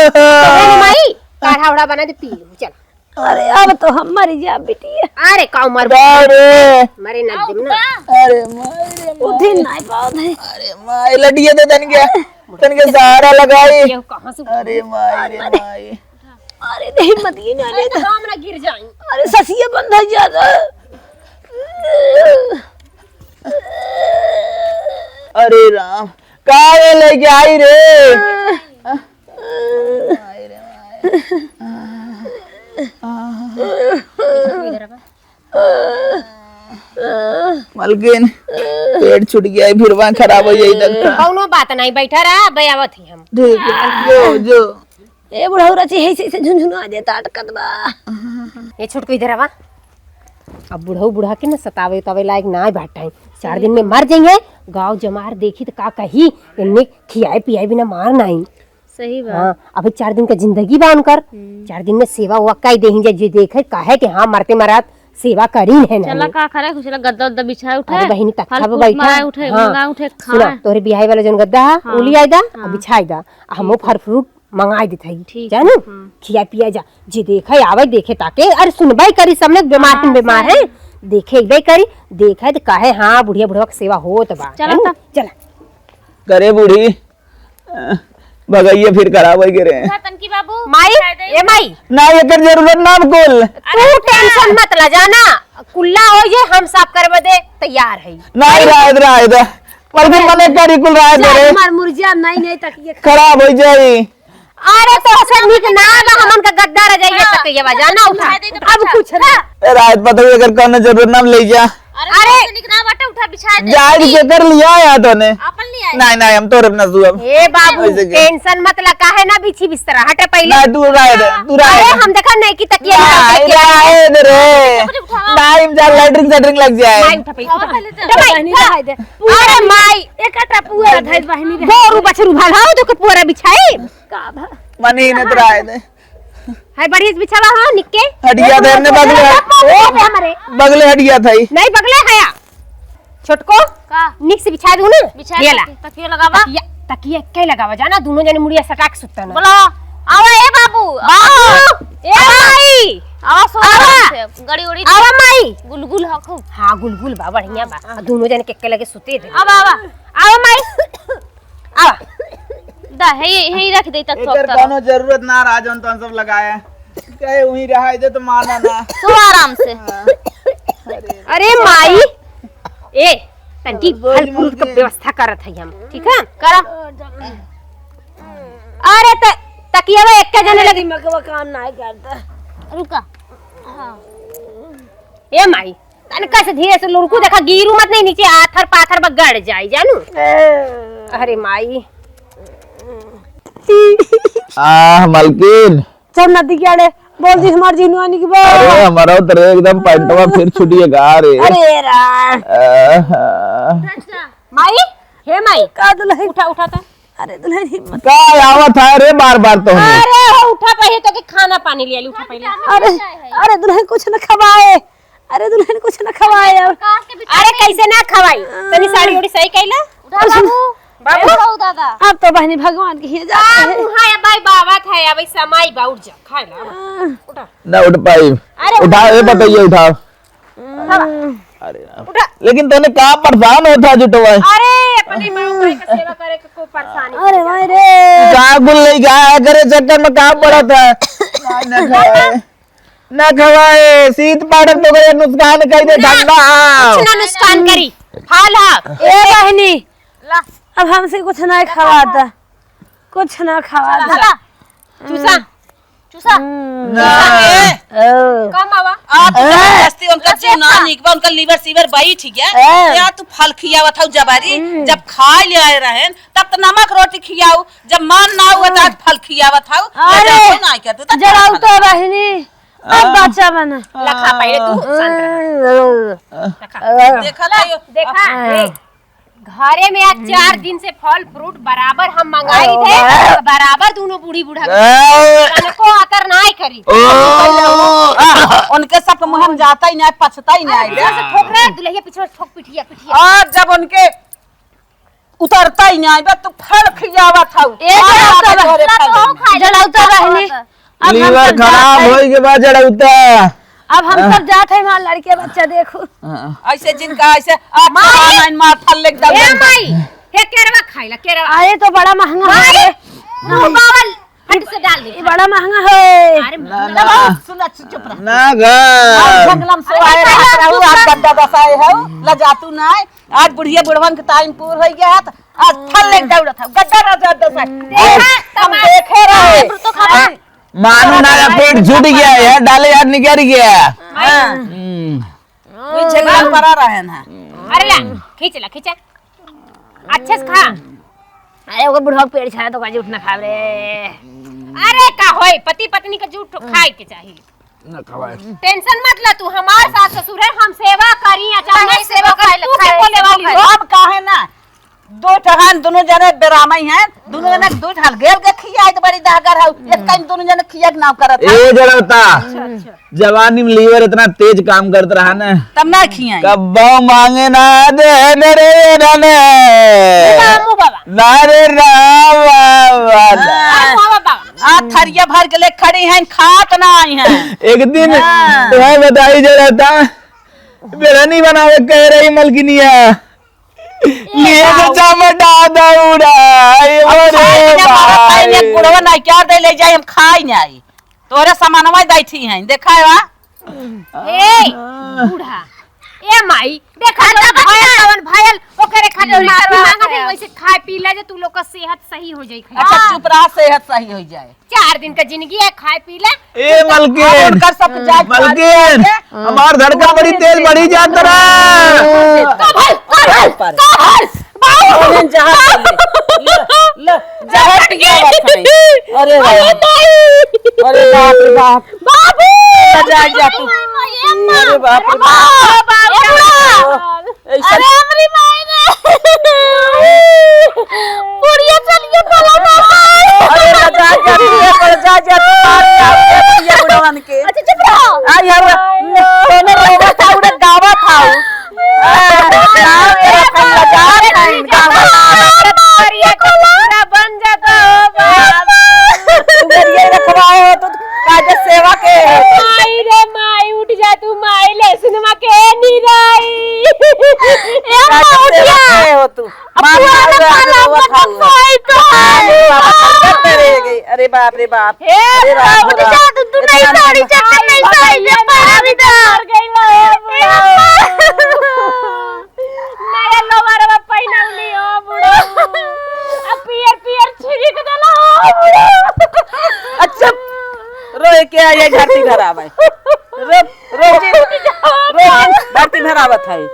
तो माई, काढ़ा उढ़ा बना दे, पी लू, चला। अरे, अब तो हम मर जा, बिटिया। अरे, का उमर बा रे। मरे ना दिम ना। अरे, माई रे, उठी माई। नाई पावत है। अरे, माई, लटिया दे तन के, तन के सहारा लगाई। ये कहाँ से अरे, माई रे, माई। अरे, नहीं, मत ये ना ले। अरे, तो हम ना गिर जाई। अरे, ससिया बंधा ज्यादा। अरे, राम, का ये लेके आई रे? मलकिन, पेट छूट गया है, फिर वहाँ खराब हो जाई डॉक्टर। कौनो बात नहीं, बैठा रहा, अबे आवत ही हम। ठीक है, जो, जो। ए बुढ़ऊ रची है, ऐसे, ऐसे झुनझुना देता, अटकत बा। ये छोटको इधर आवा। अब बुढ़ऊ बुढ़ा के न सतावे उतावे लायक ना बाटे। चार दिन में मर जाइए, गाँव जमार देखी त का कही, इन्ने खियाए पियाए बिना मार नाई। सही बात। हाँ, अभी चार दिन का जिंदगी बा उनकर, हम्म। चार दिन में सेवा उवा कई देही जा, जे देखे, काहे कि हाँ, मरते मरात सेवा करी है चला नहीं। का करे, कुछ गद्दा उद्दा बिछाए उठे, अरे बहिनी, तख्ता फल पे फूल बैठा। मंगाए उठे, हाँ। मंगाए उठे, सुना, खाए। तोहरे बियाहे वाला जौन गद्दा है, हाँ। उ लियाई दा, हाँ। अब बिछाई दा, आ हमो ठीक है। फल फ्रूट मंगाए देत हई, ठीक जानु? है, हाँ। खिया पिया जा, जे देखे आवे, देखे ताके, अरे सुनबाई करी, सबने बीमार हाँ, के बीमार सही। है, देखे एक बाई करी, देखे त काहे, हाँ, बुढ़िया बुढ़वा के सेवा होत बा, चला जानु? तब। चला। करे बूढ़ी, अ, भगैया फिर खराब होइ गए रहे। उठा तनकी बाबू, माई, उठा दे। ए माई। ना, एकर जरूरत ना कुल। तू tension मत ला, जाना, कुल्ला होइ जे, हम साफ करबे दे, तैयार है। नहीं, रहे दे, रहे दे। बल्कि मने करी कुल रहे दे जा, रे। हमार मुर्जिया नहीं, नहीं तक ये खराब होइ जाई। अरे, तो से निक ना बा, हमन का गद्दा रजाइया तक ये बा, जाना उठा। अब कुछ ना। ए, रात पता ही अगर कौनो जरूरत ना ले जा। अरे, अरे। से निक ना बाटे, उठा बिछा दे। जाए के कर लिया या तने। अपन लिया है। नहीं, नहीं, हम तोरे अपना सुअब। ए बाबू, ऐसे क्या? Tension मत ला, काहे ना बिछी बिस्तरा, हटे पहिले। नहीं, तू रहे दे, तू रहे अरे, दे। हम देखा नहीं कि तकिया नहीं, निकाल के रहे दे रे। अरे, उठावा। नहीं, जा लैट्रिन सैट्रिन लग जाए। माई उठा पहिले, उठा। उठा पहिले, उठा। ए माई, नहीं, उठा। रहे दे। अरे माई। एक अटा पुअरा धइल बहिनी रे। गोरू बछरू भगाओ, जो के पुअरा बिछाई। का भा? मनी ने तो रहे दे। हाय, बढ़िया से बिछावा हो, निक्के। हटिया दे, हमने बगले। ओ, बे हमरे। बगले हटिया था ही। नहीं, बगले हया। छोटको, का? निक से बिछा दू ना। बिछा ये ला। तकिया, तकिया लगावा। तकिया, तकिया के लगावा, जाना, दोनों जने मुड़िया सटा के सुत्ता ना। बोला, आवा ए बाबू। बाबू, ए माई। आवा, सो आवा। से, गड़ी उड़ी। आवा माई। गुलगुल हो खूब। हाँ, गुलगुल बा, बढ़िया बा। हाँ। दोनों जने के, के लगे सुते दे। आवा, आवा। आवा माई। आवा। दा, हे, हे, हे रख दे तक एकर थोक कौनो जरूरत ना रहा, जौन तौन सब लगाए। कहे उहीं रहा, इधर तो माना ना। सो आराम से। हाँ। अरे माई, ए, तनकी रोज फल फ्रूट का मुर्गी। व्यवस्था करत है हम, ठीक है? करा। अरे त-, तकिया में एक जने लगी। दिमागवा काम ना करता। रुका। हाँ। ए माई, तनका से धीरे से लुढ़कू, देखा गिरू मत नहीं नीचे, आथर पाथर में गड़ जाई, जानू। अरे माई। आह, मलकिन। चल नदी के आड़े, बोल दी हमार जिनवानी की बा। अरे, हमारा तो रे एकदम पैंटवा फिर छुटिए गा रे। अरे राम। आहा। माई, हे माई। का दुल्हन? उठा, उठा तो। अरे दुल्हन हिम्मत। का आवत है रे बार बार तो हमें? अरे हो उठा पहिले तो के खाना पानी ले ली, उठा पहिले। अरे, अरे दुल्हन कुछ न खवाए। अरे दुल्हन कुछ न खवाए अब। अरे कैसे ना खवाई? तनी साड़ी ओड़ी सही कैला। उठा बाबू। बाबू। ए, बाबू दादा। अब तो बहनी भगवान की हियाँ जाते हैं। मुहा या बाई बाबा था या भाई समाई बा, उठ जा, खाए ला। हाँ। उठा। ना उठ पाई। अरे उठाओ, ए बताइए, उठाओ। अरे राम। उठा। लेकिन तोने का परेशान होता जुटवा है? अरे, अपने माँ बाप के सेवा करे के को परेशानी अरे करे। भाई रे। का गुल लई का करे चक्कर में का पड़त है? ना खवाए, ना खवाए, शीत पाड़त तो करे नुकसान कर दे ना, ठंडा। कुछ ना नुकसान करी, फल ह। ए बहनी, ला। अब हमसे कुछ नहीं खवाता, कुछ ना खवाता। ला, चूसा, चूसा। हम्म। ना। ए, ओ। कम आवा। आ, तू जबरदस्ती उनका जीव ना निकबा, उनका liver सीवर बैठ गया। ए। या तू फल खियावत हऊ जबारी, हम्म। जब खाए ले आए रहेन, तब तो नमक रोटी खियाऊ, जब मन ना हुआ, तो आज फल खियावत हऊ, अरे, लजातो ना क्या तू, तब जराऊ फल। तो बहिनी, अब आ। बच्चा बना। लखा पहले तू, शांत रह। हम्म। लखा। देखा था यो, देखा, हाँ। ए, घरे में आज चार दिन से फल फ्रूट बराबर हम मंगाई थे, बराबर दोनों बूढ़ी बूढ़ा के तनको आतर नाय करी। उनके सब मुँह में जाता ही नहीं, पछता ही नहीं। पीछे से ठोक रहे, दुल्हिया पीछे से ठोक पिठिया, पिठिया। और जब उनके उतरता ही नहीं, बस तू फल खियावत हऊ। ए, जलाऊ तो बहनी। अब हम liver सब खराब होई के बाद जड़ौता। अब हम सब जात है वहाँ लड़के बच्चा देखो। हाँ। ऐसे जिनका ऐसे आठ माई! मार फल लेके ए माई, हे केरवा खाइला, केरवा। अरे तो बड़ा महंगा है। माई! मुँह बावल, फट से डाल दे। ये बड़ा महंगा है। अरे ना, महंगा ना। सुन, चुप रह। ना गा। जंगलम से आए रहत रहू, आज गड्ढा दसाए हो, लजातू नाय। आज बुढ़िया बुढ़वन के टाइम पूर हो गया है, तो आज फल लेके दौड़त हऊ, गड्ढा ना जा दसाए। देखा, हम देखे रहे। मानो ना, या पेट झूठ गया है, डाले यार निकल गया। हाँ। हम्म। कोई झगड़ा पड़ा रहे ना। अरे ला, खींच ला, खींचा। अच्छे से खा। अरे, ओकर बुढ़वा के पेट छाया तो का जूठ ना खावे रे। अरे, का होई, पति पत्नी का जूठ खाए के चाहिए। ना खवाए। Tension मत ला तू, हमार सास ससुर है, हम सेवा करी, अचानक नहीं, सेवा सेवा कर, कर ले, तू के बोले वाली हो? हम काहे ना? दो ठहन, दोनों जने बेरामई हैं, दोनों जने दो ठहन गेल के खियाई तो बड़ी दहगर हऊ, एक टाइम दोनों जने खिया के नाव करत है। ए जड़ौता। अच्छा, अच्छा। जवानी में liver इतना तेज काम करत रहा ना। तब ना खियाई। कब्बो मांगे ना दे दे रे रने। रामू बाबा। ना रे राम बाबा। हाँ। अरे बाबा, बाबा। आ थरिया भर के ले खड़ी हैं, खात ना आई हैं। एक दिन हाँ। तुम्हें बताई जड़ौता, बिरयानी बनावे कह रही मलकिनिया। लिए तो बाबू। चावल डादा उड़ा, ए अब बोरे खाए के ना बाबा, भाई। खाए के बुढ़वा ना क्या दे ले जाए, हम खाई नहीं। तोरे सामानवा दै थी हैं, देखा है वा? ए, बूढ़ा। ए माई, देखा तो भयल, कवन भयल, ओकरे खातिर माफी मांगत है, वैसे खाए पी ले जे तू लोग का सेहत सही हो जाई। अच्छा, चुप रहा, सेहत सही हो जाए। चार दिन का जिंदगी है, खाए पी ले। ए, मलकिन, उनकर सब जात पात मलकिन, करके, हमार धड़कन बड़ी तेज बढ़ी जात रहा। कमल, कमल, कमल, बाबू। कमल, जहाज ले, ले, ले, जहाज पिया बात है। अरे बाबू। अरे बाप रे बाप। बाबू। जा, जा तू। अरे बाप रे बाप। बाबू। ऐसा अरे हमरी माई रे। बुढ़िया चलिए भला बाबा। अरे लजा जा तू, ये पर जा जा तू, मार जा, ये बुढ़वन के। अच्छा चुप रहो। आई हम कोनो रोवा था उड़े गावा था। नाम के अपन लजा था गावा। बुढ़िया को पूरा बन जाता हो बाबा। तू बुढ़िया रखवाए हो तो काजे सेवा के। माई रे माई उठ जा तू माई ले सिनेमा के निराई। ए माँ उठ जा। हो तू। अब मार पुआ मार ना मार, पाला रोवा मत खाऊंगा। सोई तो। अरे बाप रे, अरे बाप रे बाप। हे अरे बाप रे बाप। जा तू, तू नहीं इतना साड़ी चक्कर नहीं साड़ी में पारा भी तो। मर गई लो, ए बुढ़ा। नया लोवरवा पहिनौली हो बुढ़ा। अब पियर पियर छिड़क देला हो बुढ़ा। अच्छा, रोए के आइए घाटी घर आवे। रो, रो, रो, घाटी घर आवत है।